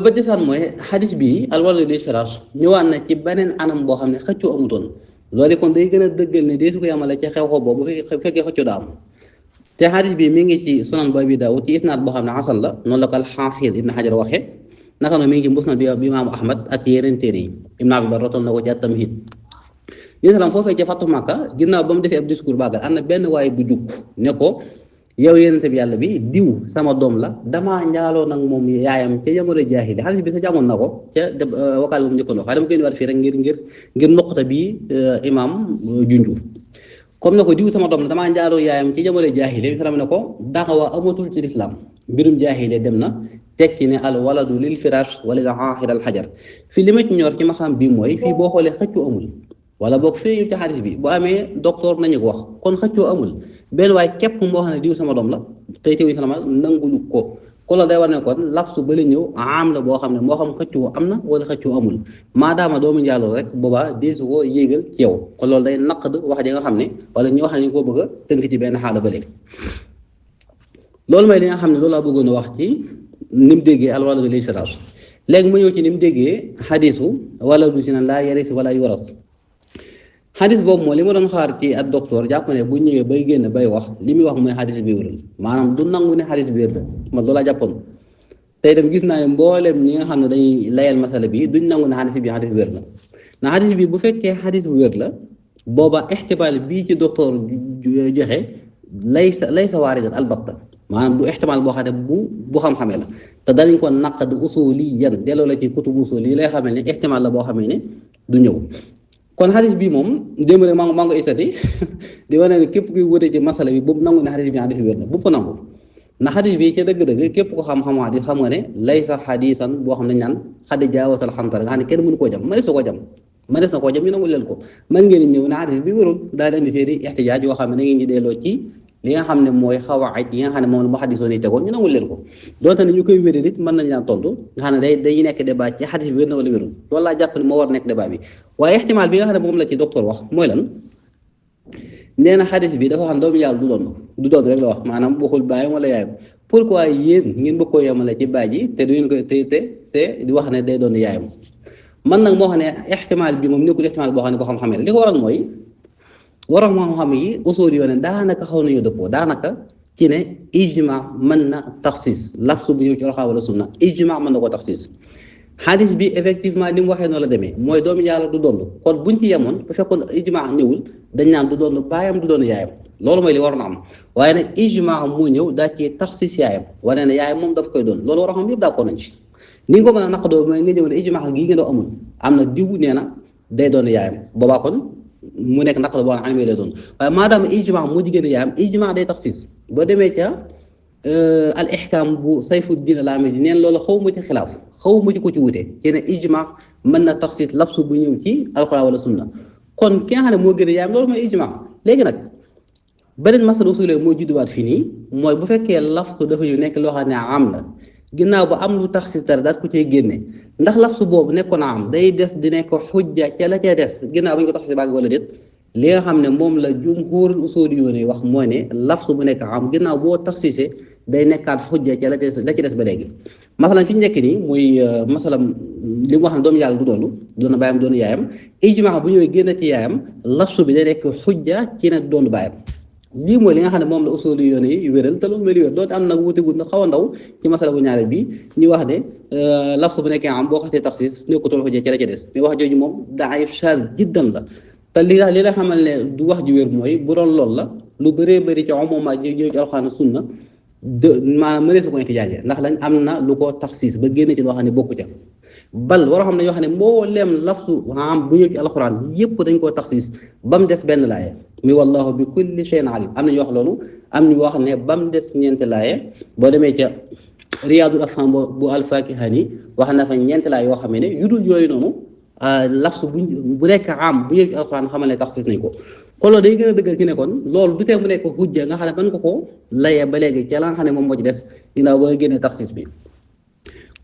ba desaan mooy xadis bi alwaladu lil firaash ñëwaat na ci beneen anam boo xam ne xëccoo amutoon loolu kon day gën a dëggal ne dee su ko yemale ca xew-xew boobu bu fekkee xëccoo daa am te xadis bi mi ngi ci sunan bu Abi Daawud ci isnaad boo xam ne xasan la noonu la ko alxaafid ibn xajar waxee naka noonu mi ngi ci musnad bi imaamu ahmad ak yeneen téere yi ibn Abdul Barr rotoon na ko ci at-Tamhiid yéen foofee ca Fatu Makka ginnaaw ba mu defee ab discours bàggal am na benn waaye bu jug ne ko yow yonente bi yàlla bi diw sama doom la damaa njaaloo nag moom yaayam ca jamono jaahili xaalis bi sa jamoon na ko ca wakaal bu mu njëkkoon wax waaye dama koy waat fii rek ngir noqta bi imaam junju comme ne ko diw sama doom la damaa njaaloo yaayam ci jamono jaahili bi salaam ne ko daawa amatul ci lislaam mbirum jaahili dem na tekki ne al waladu lil firaash wala lil aaxir al xajar fii li ma ci ñor ci maxam bi mooy fii boo xoolee xëccu amul wala boog fii ci xadis bi bu amee docteur nañu ko wax kon xëccoo amul benn waaye képp moo xam ne diw sama doom la tey teew sama nanguñu ko kon loolu day war ne kon lafsu ba la ñëw am la boo xam ne moo xam xëccoo am na wala xëccoo amul maadaama doomu njaaloo rek boobaa deesu ko yéegal ci yow kon loolu day naqd wax ji nga xam ne wala ñu wax ne ñu ko bëgg a tënk ci benn xaala ba léegi loolu mooy li nga xam ne loolu laa bëggoon a wax ci ni mu déggee al waladu lil firaash léegi mu ñëw ci ni mu déggee xadisu waladu zina laa yaris wala yuras xadis boobu mooy li ma doon xaar ci ak docteur jàpp ne bu ñëwee bay génn bay wax li muy wax mooy xadis bi wérul maanaam du nangu ne xadis bi wér la man loolu laa jàppoon tey dem gis naa ne mbooleem ñi nga xam ne dañuy layal masala bi duñ nangu ne xadis bi wér la na xadis bi bu fekkee xadis bu wér la booba ixtimaal bii ci docteur joxe lay sa waaridan albatta maanaam du ixtimaal boo xam ne bu xam-xamee la te danañ ko naqad usuliyan delloo la ci kutub usul yi lay xamee ne ixtimaal la boo xamee ne du ñëw kon xadis bi moom démb rek maa ngi ko isati di wane ne képp kuy wute ci masala bi boobu nangu ne xadis bi wér na bu ko nangu na xadis bi ca dëgg-dëgg képp ko xam-xam xadis xam nga ne lay sa xadisan boo xam ne ñaan xadi jaawasal xamtara nga xam ne kenn mënu koo jam mënees na koo jam ñu nangu leen ko mën ngeen ñëw ne xadis bi wérul daal di indi seeni ixtijaaj yoo xam ne da ngeen di delloo ci li nga xam ne mooy xawaayid yi nga xam ne moom la mu xadisoon yi tegoon ñu nangul leen ko doonte ne ñu koy wéré nit mën nañ laan tontu nga xam ne dañuy nekk débat ci xadis bi wér na wala wérul loolu laa jàpp ne moo war nekk débat bi waaye ixtimaal bi nga xam ne moom la ci docteur wax mooy lan nee na xadis bi dafa xam doomu yàlla du doon rek la wax maanaam waxul baayam wala yaayam pourquoi yéen ngeen bëgg koo yemale ci baay ji te du ngeen ko te di wax ne day doon yaayam man nag moo xam ne ixtimaal bi moom nekkul ixtimaal boo xam ne boo xam-xamee li ko waral mooy waroon xam-xam yi usul yoo ne daanaka xaw nañu dëppoo daanaka ci ne ijma mën na taxsis lafsu bu ñëw ci alxuraan wala sunna ijma mën na ko taxsis xadis bi effectivement ni mu waxee noonu la demee mooy doomu yàlla du doon kon buñ ci yemoon bu fekkoon ijma ñëwul dañ naan du doon baayam du doon yaayam loolu mooy li waroon am waaye nag ijma moo ñëw daa ci taxsis yaayam wane ne yaayam moom daf koy doon loolu war a xam yëpp daa ko nañ ci ni nga ko mën a naqadoo mooy nga ñëw ne ijma gii nga doo amul am na diw nee na day doon yaayam boobaa kon mu nekk naqla boo xam ne lay doon waaye maadaama ijma moo jigéen yaayam ijma day taxsis boo demee ca al ihkam bu Sayfuddin al-Amidi neen loolu xaw ma ci xilaaf xaw ma ci ko ci wute ci ne ijma mën na taxsis lapsu bu ñëw ci alxuraan wala sunna kon ki nga xam ne moo gën a yaayam loolu mooy ijma léegi nag beneen masala usul moo judduwaat fii nii mooy bu fekkee lafsu dafa ñu nekk loo xam ne am la ginnaaw ba am lu taxsis dara daal ko cay génne ndax lafsu boobu nekkoon na am day des di nekk xujja ca la cay des ginnaaw ba ñu ko taxsis baag wala déet li nga xam ne moom la jumhuurul usuuliyuun yi wax mooy ne lafsu bu nekk am ginnaaw boo taxsisee day nekkaat xujja ca la ci des ba léegi masalan fi ñu nekk nii muy masalan li mu wax ne doomu yàlla du doon baayam doon yaayam ijmaa bu ñëwee génn ci yaayam lafsu bi day nekk xujja ci ne doon baayam lii mooy li nga xam ne moom la usuuliyuun yi wéral te loolu mooy li wér doonte am nag wuute gu xaw a ndaw ci masala bu ñaareel bi ñu wax ne lafsu bu nekkee am boo xasee taxsis nekkutul xujja ci la ca des mais wax jooju moom daif shaaz jiddan la te li la xamal ne du wax ju wér mooy bu doon loolu la lu bëree bëri ci umuma ji ñëw ci alxuraan sunna maanaam mënee su ko ixtijaajee ndax lañ am na lu ko taxsis ba génne ci loo xam ne bokku ca bal waroo xam ne yoo xam ne mbooleem lafsu am bu ñëw ci alxuraan yépp dañ koo taxsis ba mu des benn laaya mi wallahu bi kulli shay'in alim am na ñu wax loolu am ñu wax ne ba mu des ñeenti laaye boo demee ca Riyaadul Afham bu al-Faakihani wax na fa ñeenti laay yoo xam ne yu dul yooyu noonu lafsu bu nekk am bu ñëw ci alxuraan xamal ne taxsiis nañ ko kon loolu day gën a dëggal ci ne kon loolu du tee mu nekk hujja nga xam ne mën nga ko layee ba léegi ca la nga xam ne moom moo ci des ginnaaw ba génne taxsiis bi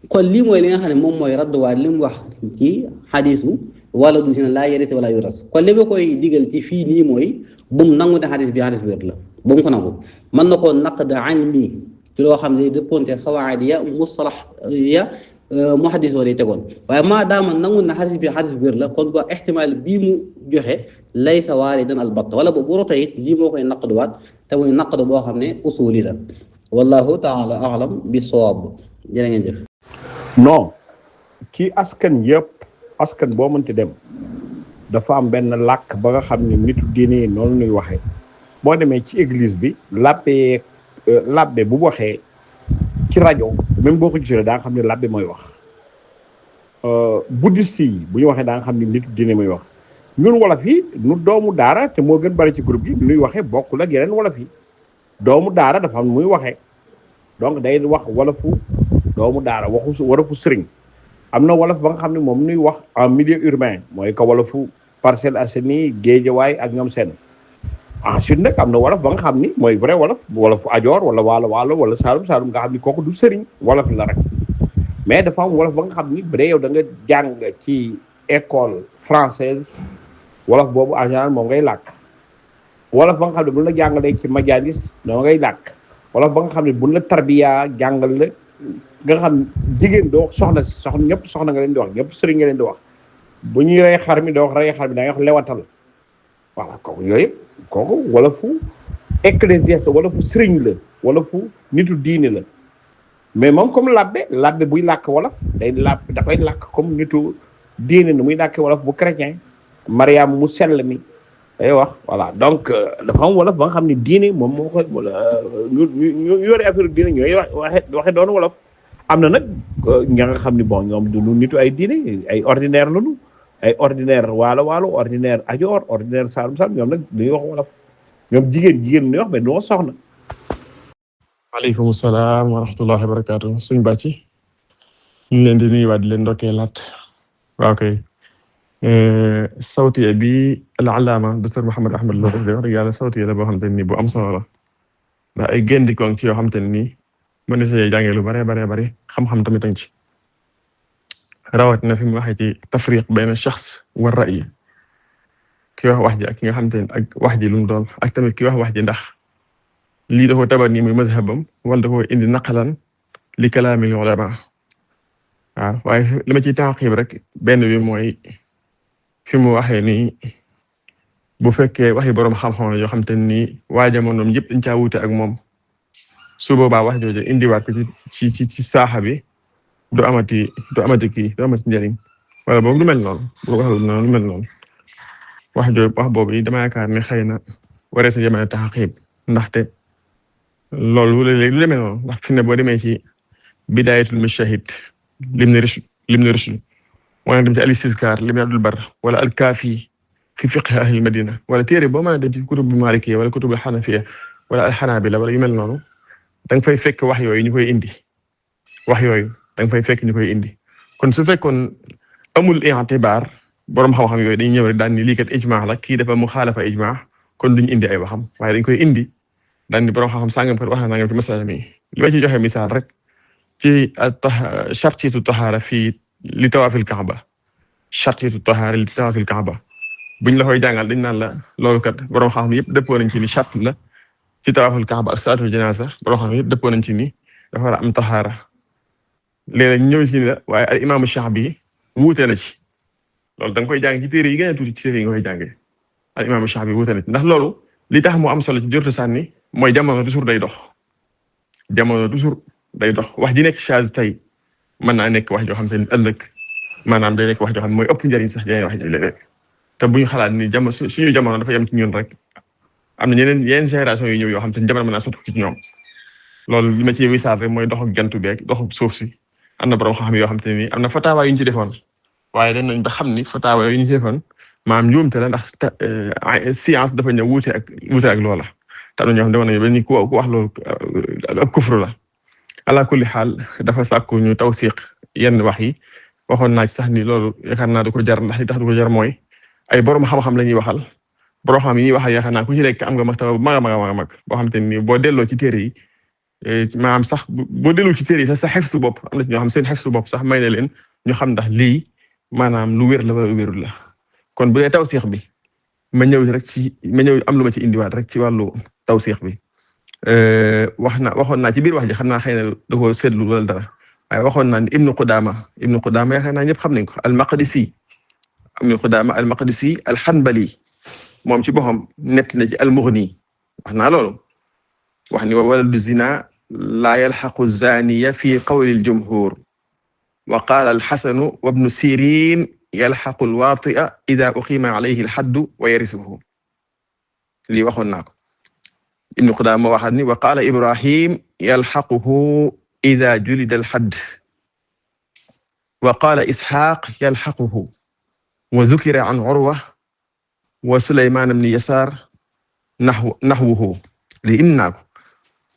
kon lii mooy li nga xam ne moom mooy radduwaat li mu wax ci xadiisu wala du si ne laa yarith wala yuras kon li ma koy digal ci fii nii mooy bu mu nangu ne xadiis bi wér la bu mu ko nangu mën na koo naqd ilmi ci loo xam ne dëppoonte xawaid ya mustalax ya muhaddisoo day tegoon waaye maa daama nangu ne xadiis bi wér la kon ba ixtimaal bii mu joxe laysa waaridan albatt wala bu roto it lii moo koy naqduwaat te muy naqd boo xam ne usuli la wallahu taala alam bi sawaab jërë ngeen jëf. non kii askan yëpp askan boo mënti dem dafa am benn làkk ba nga xam ne nitu diine yi noonu ñuy waxee boo demee ci église bi labbe bu waxee ci rajo même boo ko gisee daa nga xam ne labbe mooy wax bouddhiste yi bu ñu waxee daa nga xam ne nitu diine mooy wax ñun wolof yi nu doomu daara te moo gën bari ci groupe yi nuy waxee bokkul ak yeneen wolof yi doomu daara dafa am muy waxee donc day wax wolofu doomu daara wolofu sëriñ am na wolof ba nga xam ne moom nuy wax en milieu urbain mooy ko wolofu Parcelles Assainies Guédiawaye ak ñoom seen ensuite nag am na wolof ba nga xam ni mooy vrai wolofu ajoor wala waalo wala saalum nga xam ni kooku du sëriñ wolof la rek mais dafa am wolof ba nga xam ni bu dee yow da nga jàng ci école française wolof boobu en général moom ngay làkk wolof ba nga xam ne buñ la jàngalee ci majalis noo ngay làkk wolof ba nga xam ne buñ la tarbiya jàngal la nga xam jigéen doo soxna ñëpp soxna nga leen di wax ñëpp sëriñ nga leen di wax bu ñuy rey xar mi doo wax rey xar mi da ngay wax lewatal voilà kooku yooyu kooku wolofu ecclésiaste wolofu sëriñ la wolofu nitu diine la mais moom comme labbe buy làkk wolof dafay làkk comme nitu diine ni muy làkk wolof bu chrétien Mariam mu sell mi day wax voilà donc dafa am wolof ba nga xam ne diine moom moo ko ñu yore affaire diine ñooy waxe doon wolof am na nag ña nga xam ne bon ñoom du nitu ay diine ay ordinaire lañu ay ordinaire waalo ordinaire ajoor ordinaire saalum ñoom nag duñuy wax wolof ñoom jigéen ñuy wax mais du wax soxna. waaleykum salaam wa rahmatullahi wa barakaatu suñ bàcci ñu ngi leen di nuyuwaat di leen ndokkeelaat waaw kay sawtiya bi al-allaama docteur Mouhamed Ahmad Lo def de wax dëgg yàlla sawtiya la boo xamante ni bu am solo la ndax ay géndikoon ci yoo xamante ne nii mën na see jàngee lu bare xam-xam tamit ci rawat na fi mu waxee ci tafriq bayna shaxs wa ra'yi ki wax wax ji ak ki nga xamante ne ak wax ji lu mu doon ak tamit ki wax ji ndax lii da koo tabar nii muy mazhabam wala da koo indi naqalan li kalaamil ulama waaw waaye li ma ciy taqib rek benn bi mooy fi mu waxee ni bu fekkee waxi boroom xam-xam la yoo xam te ni waa jamonoom yëpp dañ caa wuute ak moom su boobaa wax jooju indiwaat ko ci saaxa bi du amati njëriñ wala boobu lu mel noonu wax boobu dama yaakaar ne xëy na waree sa jamono taqib ndaxte loolu léeg-léeg lu demee noonu ndax fi ne boo demee ci bidaayatul mujtahid lim Rushd wala dem ci al-Istizkar lim Abdul Barr wala al-Kaafi fi fiqh ahli Madina wala téere boo mën a dem ci kutub Malikiyya wala kutub al-Hanafiyya wala al-Hanabila wala yu mel noonu da nga fay fekk wax yooyu ñu koy indi kon su fekkoon amul i'tibaar borom xam-xam yooyu dañuy ñëw rek daan ni lii kat ijmaa la kii dafa muxaalafa ijmaa kon duñ indi ay waxam waaye dañ koy indi daan ni borom xam-xam sàngam kat wax na nangam ci masala mi li ma ci joxe misaal rek ci shartiitu tahaara fii li tawaafil Kaaba shartiitu tahaara li tawaafil Kaaba buñ la koy jàngal dañ naan la loolu kat borom xam-xam yëpp dëppoo nañ ci ni shart la ci tawaafil Kaaba ak salaatul janaasa borom xam-xam yëpp dëppoo nañ ci ni dafa war a am tahaara léeg-léeg ñëw ci ni la waaye al imaamu Shaabi wuute na ci loolu da nga koy jàng ci téere yi gën a tuuti ci téere yi nga koy jàngee al imaamu Shaabi wuute na ci ndax loolu li tax mu am solo ci jortu sànni mooy jamono toujours day dox wax ji nekk chaz tey mën naa nekk wax joo xam te ni ëllëg maanaam day nekk wax joo xam ne mooy ëpp njëriñ sax jeneen wax ji léeg-léeg te bu ñu xalaat ni suñu jamono dafa yem ci ñun rek am na yeneen génération yu ñëw yoo xam te ni jamono mën naa sotti ci ñoom loolu li ma ci wisaal rek mooy doxu jant beeg doxu suuf si am na borom xam yoo xam te ni am na fataawa yu ñu ci defoon waaye dañ nañ ba xam ni fataawa yu ñu ci defoon maanaam njuumte la ndax science dafa ñëw wuute ak loola te am na ñoo xam ne demoon nañu ba ni ku wax loolu ab kufru la ala kulli xaal dafa sàkku ñu tawsiq yenn wax yi waxoon naa ci sax ni loolu yaakaar naa du ko jar ndax li tax du ko jar mooy ay borom xam-xam la ñuy waxal borom xam yi ñuy waxal yaakaar naa ku ci nekk am nga martaba bu mag a mag a mag boo xam te ni boo delloo ci téere yi maanaam sax boo delloo ci téere yi sax sa xefsu bopp am na ci ñoo xam seen xefsu bopp sax may na leen ñu xam ndax lii maanaam lu wér la wala lu wérul la kon bu dee tawsiq bi ma ñëw am lu ma ci indiwaat rek ci wàllu tawsiq bi waxoon naa ci biir wax ji xam naa xëy na da koo seetlu wala dara waaye waxoon naa ni Ibnu Qudaama yaakaar naa ñëpp xam nañ ko al-Maqdisi Ibnu Qudaama al-Maqdisi al-Hanbali moom ci boppam nett na ci al-Mughni wax naa loolu wax ni wa waladu zina laa yalxaqu zaniya fi qawli al-jumhur wa qaala al-Hasan wa ibnu Sirin yalxaqu al-waati'a idha uqima alayhi al-haddu wa yarisuhu lii waxoon naa ko Ibnu Qudaama waxaat ni wa qaala Ibrahim yalxaquhu idha julida al-hadd wa qaala Isxaaq yalxaquhu wa dhukira an Urwa wa Sulaymaan ibn Yasaar naxwuhu lii indi naa ko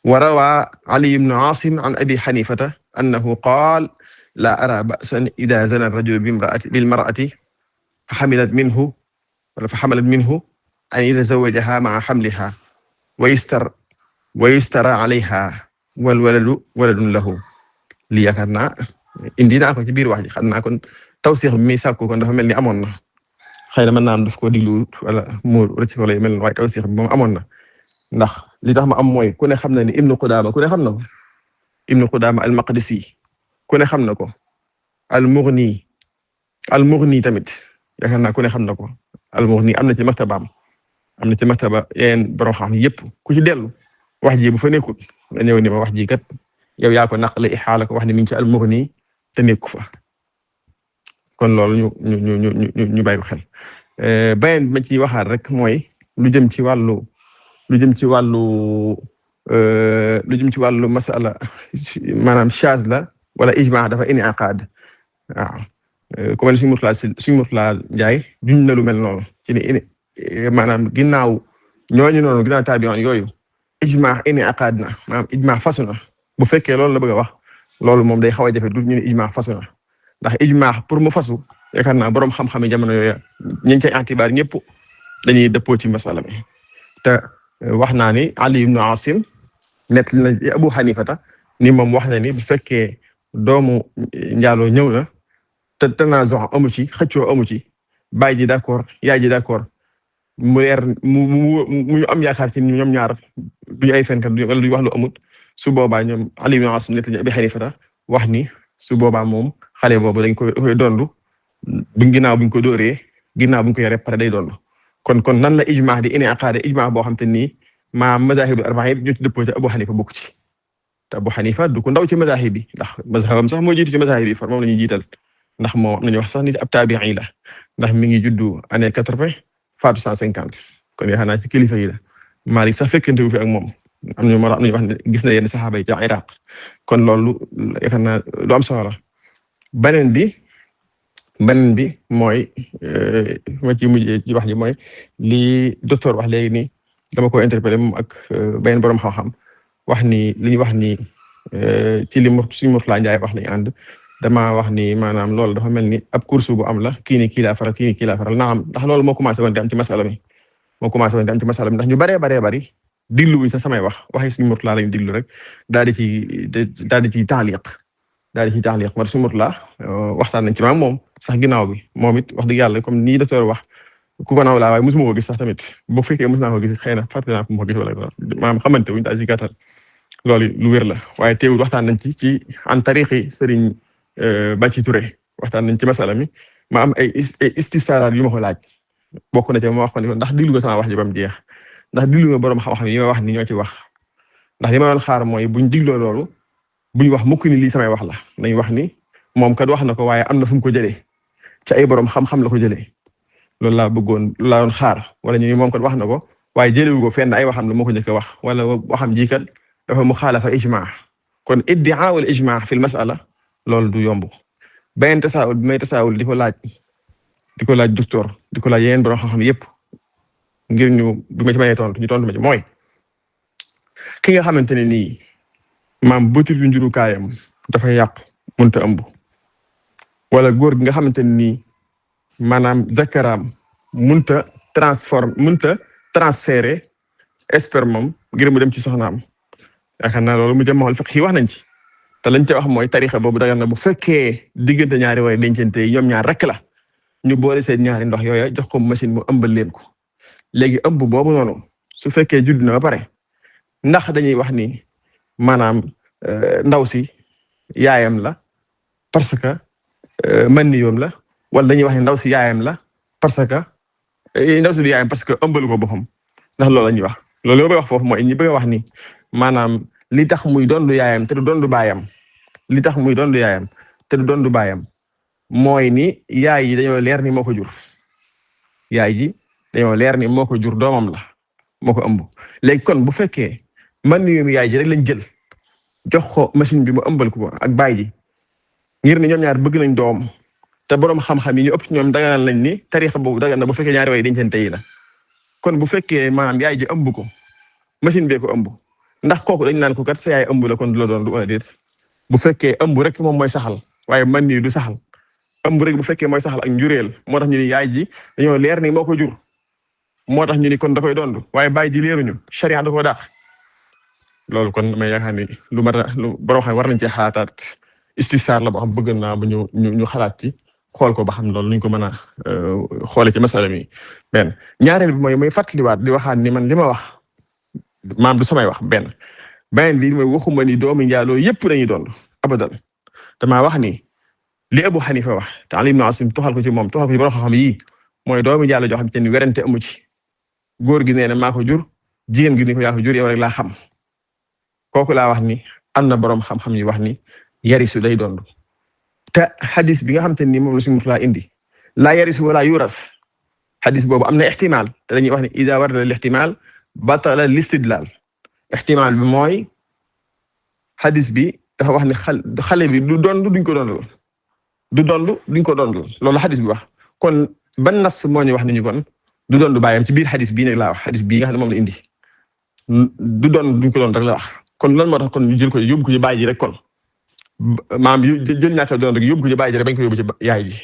wa rawaa Ali ibn Aasim an Abi Xaniifata annahu qaala laa araa ba'san idhaa zanaa ar-rajulu bil-mar'ati fa hamalat minhu an yatazawwajahaa ma'a hamlihaa wa yustaraa alayhaa wal waladu waladun lahu lii yaakaar naa indi naa ko ci biir wax ji xam naa kon tawsiix bi muy sàkku kon dafa mel ni amoon na xëy na mën naa am daf ko diglu wala mu rëcc wala mel ni waaye tawsiix bi moom amoon na ndax li tax ma am mooy ku ne xam na ni Ibnu Qudaama ku ne xam na ko Ibnu Qudaama al-Maqdisi ku ne xam na ko al-Mughni tamit yaakaar naa ku ne xam na ko al-Mughni am na ci maktabaam am na ci maktaba yeneen borom xam yëpp ku ci dellu wax ji bu fa nekkul nga ñëw ni ma wax ji kat yow yaa ko naqale ixaala ko wax ni mi ngi ci al-Mughni te nekku fa kon loolu ñu bàyyi ko xel beneen ma ci waxaat rek mooy lu jëm ci wàllu masala maanaam shaaz la wala ijmaa dafa inaqaad waaw ku mel suñu Murtala Njaay duñ na lu mel noonu ci ni maanaam ginnaaw taabi'in yooyu ijmaa inaqaad na maanaam ijmaa fasu na bu fekkee loolu la bëgg a wax loolu moom day xaw a jafe du ñu ne ijmaa fasu na ndax ijmaa pour mu fasu yaakaar naa boroom xam-xam yi jamono yooyu ñu ngi cay antibaar ñëpp dañuy dëppoo ci masala mi te wax naa ni Ali ibn Asim net na Abu Hanifata ni moom wax na ni bu fekkee doomu njaaloo ñëw na te tanaazu amu ci xëccoo amu ci baay ji d'accord yaay ji d'accord mu leer mu am yaakaar ci ñoom ñaar duñu ay fenkat wala duñu wax lu amut su boobaa ñoom Ali ibn Asim net na Abi Hanifata wax ni su boobaa moom xale boobu dañ koy dondu ginnaaw buñ ko dóoree ginnaaw buñ ko yoree pare day dondu kon nan la ijmaa di inaqaade ijmaa boo xam te ni ma mazahibul arba'a yëpp ñu ci dëppoo ci Abu Hanifa bokk ci te Abu Hanifa du ko ndaw ci mazahib bi ndax mazhabam sax moo jiitu ci mazahib bi far moom la ñuy jiital ndax moom am nañu wax sax nit ab taabi'i la ndax mi ngi juddu année 80 faatu 150 kon yaakaar naa ci kilifa yi la Maalik sax fekkente wu fi ak moom am nañu wax ne gis na yenn saxaaba yi ca Iraq kon loolu yaakaar naa lu am solo la beneen bi mooy ma ci mujjee ci wax ji mooy li docteur wax léegi nii dama ko interpellé moom ak beneen borom xam-xam wax ni li ñu wax ni ci li suñu Murtala Njaay wax lañu ànd dama wax ni maanaam loolu dafa mel ni ab course bu am la kii ni kii laa faral kii ni kii laa faral naam ndax loolu moo commencé woon di am ci masala mi ndax ñu bari digluwuñ sa samay waxi suñu Murtala lañu diglu rek daal di ci taaliq moo suñu Murtala waxtaan nañ ci maam moom sax ginnaaw bi moom it wax dëgg yàlla comme nii docteur wax ku ko naaw laa waaye mosuma ko gis sax tamit bu fekkee mos naa ko gis xëy na fàtte naa ko moo gis wala maanaam xamante wuñ daal ci gàttal loolu lu wér la waaye teewul waxtaan nañ ci an tariqi Serigne Bathie Touré waxtaan nañ ci masala mi ma am ay istifsaaraat yu ma ko laaj bokk na ci ma wax ko ni ndax diglu nga sama wax ji ba mu jeex ndax diglu nga borom xam-xam yi ma wax ni ñoo ci wax ndax li ma doon xaar mooy buñ digloo loolu buñ wax mukk ni lii samay wax la nañ wax ni moom kat wax na ko waaye am na fu mu ko jëlee ci ay borom xam-xam la ko jëlee loolu laa bëggoon laa doon xaar wala ñu ni moom kat wax na ko waaye jëlewu ko fenn ay waxam la moo ko njëkk a wax wala waxam ji kat dafa muxaalafa ijmaa kon iddia wal ijmaa fil masala loolu du yomb beneen tasaawul bi may tasaawul di ko laaj docteur di ko laaj yeneen borom xam-xam yëpp ngir ñu bi ma ci mayee tontu ñu tontu ma ci mooy ki nga xamante ne nii maam bëtitu njurukaayam dafa yàqu mënta ëmb wala góor gi nga xamante ne nii maanaam zakaraam mënta transférer spermam ngir mu dem ci soxnaam yaakaar naa loolu mu jëm xool fiq yi wax nañ ci te lañ ca wax mooy tarixa boobu dagal na bu fekkee diggante ñaari way dencante yi ñoom ñaar rek la ñu boole seen ñaari ndox yooya jox ko machine mu ëmbal leen ko léegi ëmb boobu noonu su fekkee judd na ba pare ndax dañuy wax ni maanaam ndaw si yaayam la parce que man ni yoom la wala dañuy wax ni ndaw si yaayam la parce que ndaw si du yaayam parce que ëmbalu ko boppam ndax loolu la ñuy wax loolu li ma bëgg wax foofu mooy ñi bëgg a wax ni maanaam li tax muy doon du yaayam te du doon du baayam li tax muy doon du yaayam te du doon du baayam mooy ni yaay yi dañoo leer ni moo ko jur yaay ji dañoo leer ni moo ko jur doomam la moo ko ëmb léegi kon bu fekkee man ni yoom yaay ji rek lañ jël jox ko machine bi mu ëmbal ko ak baay ji ngir ni ñoom ñaar bëgg nañ doom te boroom xam-xam yi ñu ëpp ci ñoom daganal lañ ni tarixa boobu dagan na bu fekkee ñaari way dencante yi la kon bu fekkee maanaam yaay ji ëmb ko machine bee ko ëmb ndax kooku dañ naan ko kat sa yaay ëmb la kon du la doon du wala déet bu fekkee ëmb rek moom mooy saxal waaye man nii du saxal ëmb rek bu fekkee mooy saxal ak njureel moo tax ñu ni yaay ji dañoo leer ni moo ko jur moo tax ñu ni kon da koy doon waaye baay ji leeruñu sharia da koo dàq loolu kon damay yaakaar ni lu mat a lu borom xam war nañ cee xalaataat istifsaar la boo xam bëgg naa ba ñu xalaat ci xool ko ba xam loolu nuñ ko mën a xoole ci masala mi benn ñaareel bi mooy fàttaliwaat di waxaat ni man li ma wax maam du samay wax beneen bi mooy waxuma ni doomi njaaloo yëpp dañuy doon abadan damaa wax ni li Abu Hanifa wax te Ali ibn Asim toxal ko ci moom toxal ko ci borom xam yi mooy doomi njaaloo joo xam te ni werante amu ci góor gi nee na maa ko jur jigéen gi ni ko yaa ko jur yow rek laa xam kooku laa wax ni am na borom xam-xam yi wax ni yarisu day doon te xadis bi nga xam te ni moom la suñu mutulaa indi laa yarisu wala yuras xadis boobu am na ixtimaal te dañuy wax ni ida warada al ixtimaal batala listidlaal ixtimaal bi mooy xadis bi dafa wax ni xale bi du doon duñ ko doon duñ ko doon loolu xadis bi wax kon ban nas moo ñu wax ni ñu kon du doon du bàyyam ci biir xadis bii nag laa wax xadis bii nga xam ne moom la indi du doon duñ ko doon rek la wax kon lan moo tax kon ñu jël ko yóbbu ko ci baay ji rek kon maam jël ñaata doon rek yóbbu ko ci baay ji rek bañ ko yóbbu ci yaay ji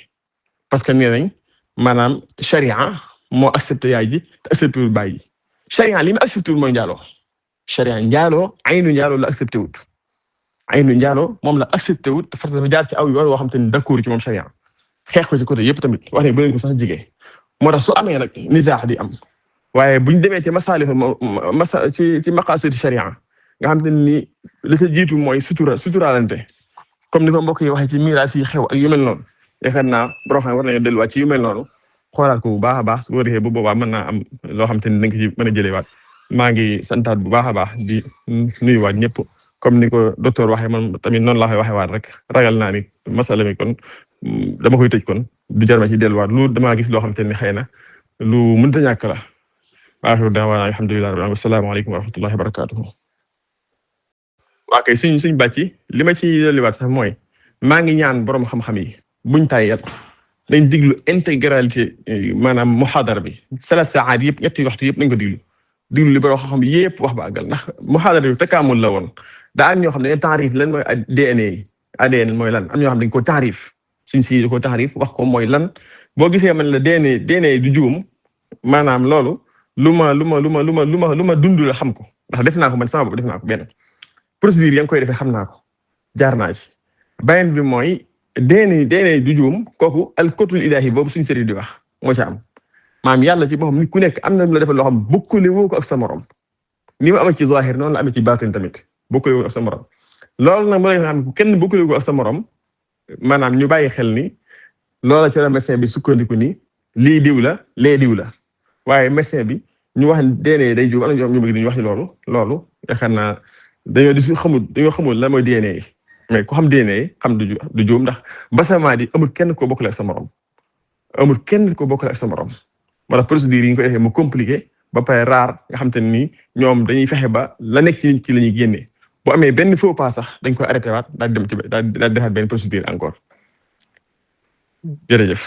parce que nee nañ maanaam sharia moo accepté yaay ji te accepté wul baay ji sharia li mu accepté wul mooy njaaloo sharia njaaloo aynu njaaloo la accepté wut aynu njaaloo moom la accepté wut te dafa jaar ci aw yoon woo xam te ni d'accord ci moom sharia xeex ko ci côté yëpp tamit wax ne bu leen ko sax jigee moo tax su amee nag nizaax di am waaye buñ demee ci masaalih ci maqasid sharia nga xam te ni li ca jiitu mooy suturaalante comme ni ko mbokk yi waxee ci miraas yi xew ak yu mel noonu yaakaar naa borom xam war nañu delluwaat ci yu mel noonu xoolaat ko bu baax a baax su ko defee bu boobaa mën naa am loo xam te ni dañ ko ci mën a jëlewaat maa ngi santaat bu baax a baax di nuyuwaat ñëpp comme ni ko docteur waxee man tamit noonu laa koy waxee waat rek ragal naa ni masala mi kon dama koy tëj kon du jar ma ci delluwaat lu damaa gis loo xam te ni xëy na lu mënta ñàkk la waaxiru daawaana alhamdulillahi rabbil alamin wassalaamu aleykum wa rahmatullahi wa barakatuhu waa kay suñ bàcc li ma ci delluwaat sax mooy maa ngi ñaan borom xam-xam yi buñ tàyyal dañ diglu intégralité maanaam muhaadara bi salaat saat yëpp ñetti waxtu yëpp nañ ko diglu li borom xam-xam yëpp wax ba àggal ndax muhaadara bi takaamul la woon daa am ñoo xam ne taarif lan mooy DNA yi ADN mooy lan am ñoo xam dañ ko taarif suñ si da ko taarif wax ko mooy lan boo gisee man la DNA du juum maanaam loolu lu ma dund la xam ko ndax def naa ko man sama bopp def naa ko benn procédure ya nga koy defee xam naa ko jaar naa ci beneen bi mooy DNA du juum kooku al kotul ilaahi boobu suñu sëriñ di wax moo ca am maam yàlla ci boppam nit ku nekk am na lu la defal loo xam bokkule woo ko ak sa morom ni ma amee ci zahir noonu la amee ci baatin tamit bokkule woo ko ak sa morom loolu nag mooy xam kenn bokkule woo ko ak sa morom maanaam ñu bàyyi xel ni loola ci la médecin bi sukkandiku ni lii diw la lee diw la waaye médecin bi ñu wax DNA day juum am na ñu bëgg ñu wax ci loolu yaakaar naa dañoo xamul lan mooy DNA yi mais ku xam DNA yi xam du juum ndax basamaa di amul kenn ko bokkule ak sa morom amul kenn ko bokkule ak sa morom wala procédure yi ñu ko defee mu compliqué ba pare raar nga xam te ni ñoom dañuy fexe ba la nekk ci nit ki la ñuy génnee bu amee benn faux pas sax dañ koy arrêté waat daal di dem ci daal di defaat benn procédure encore jërëjëf.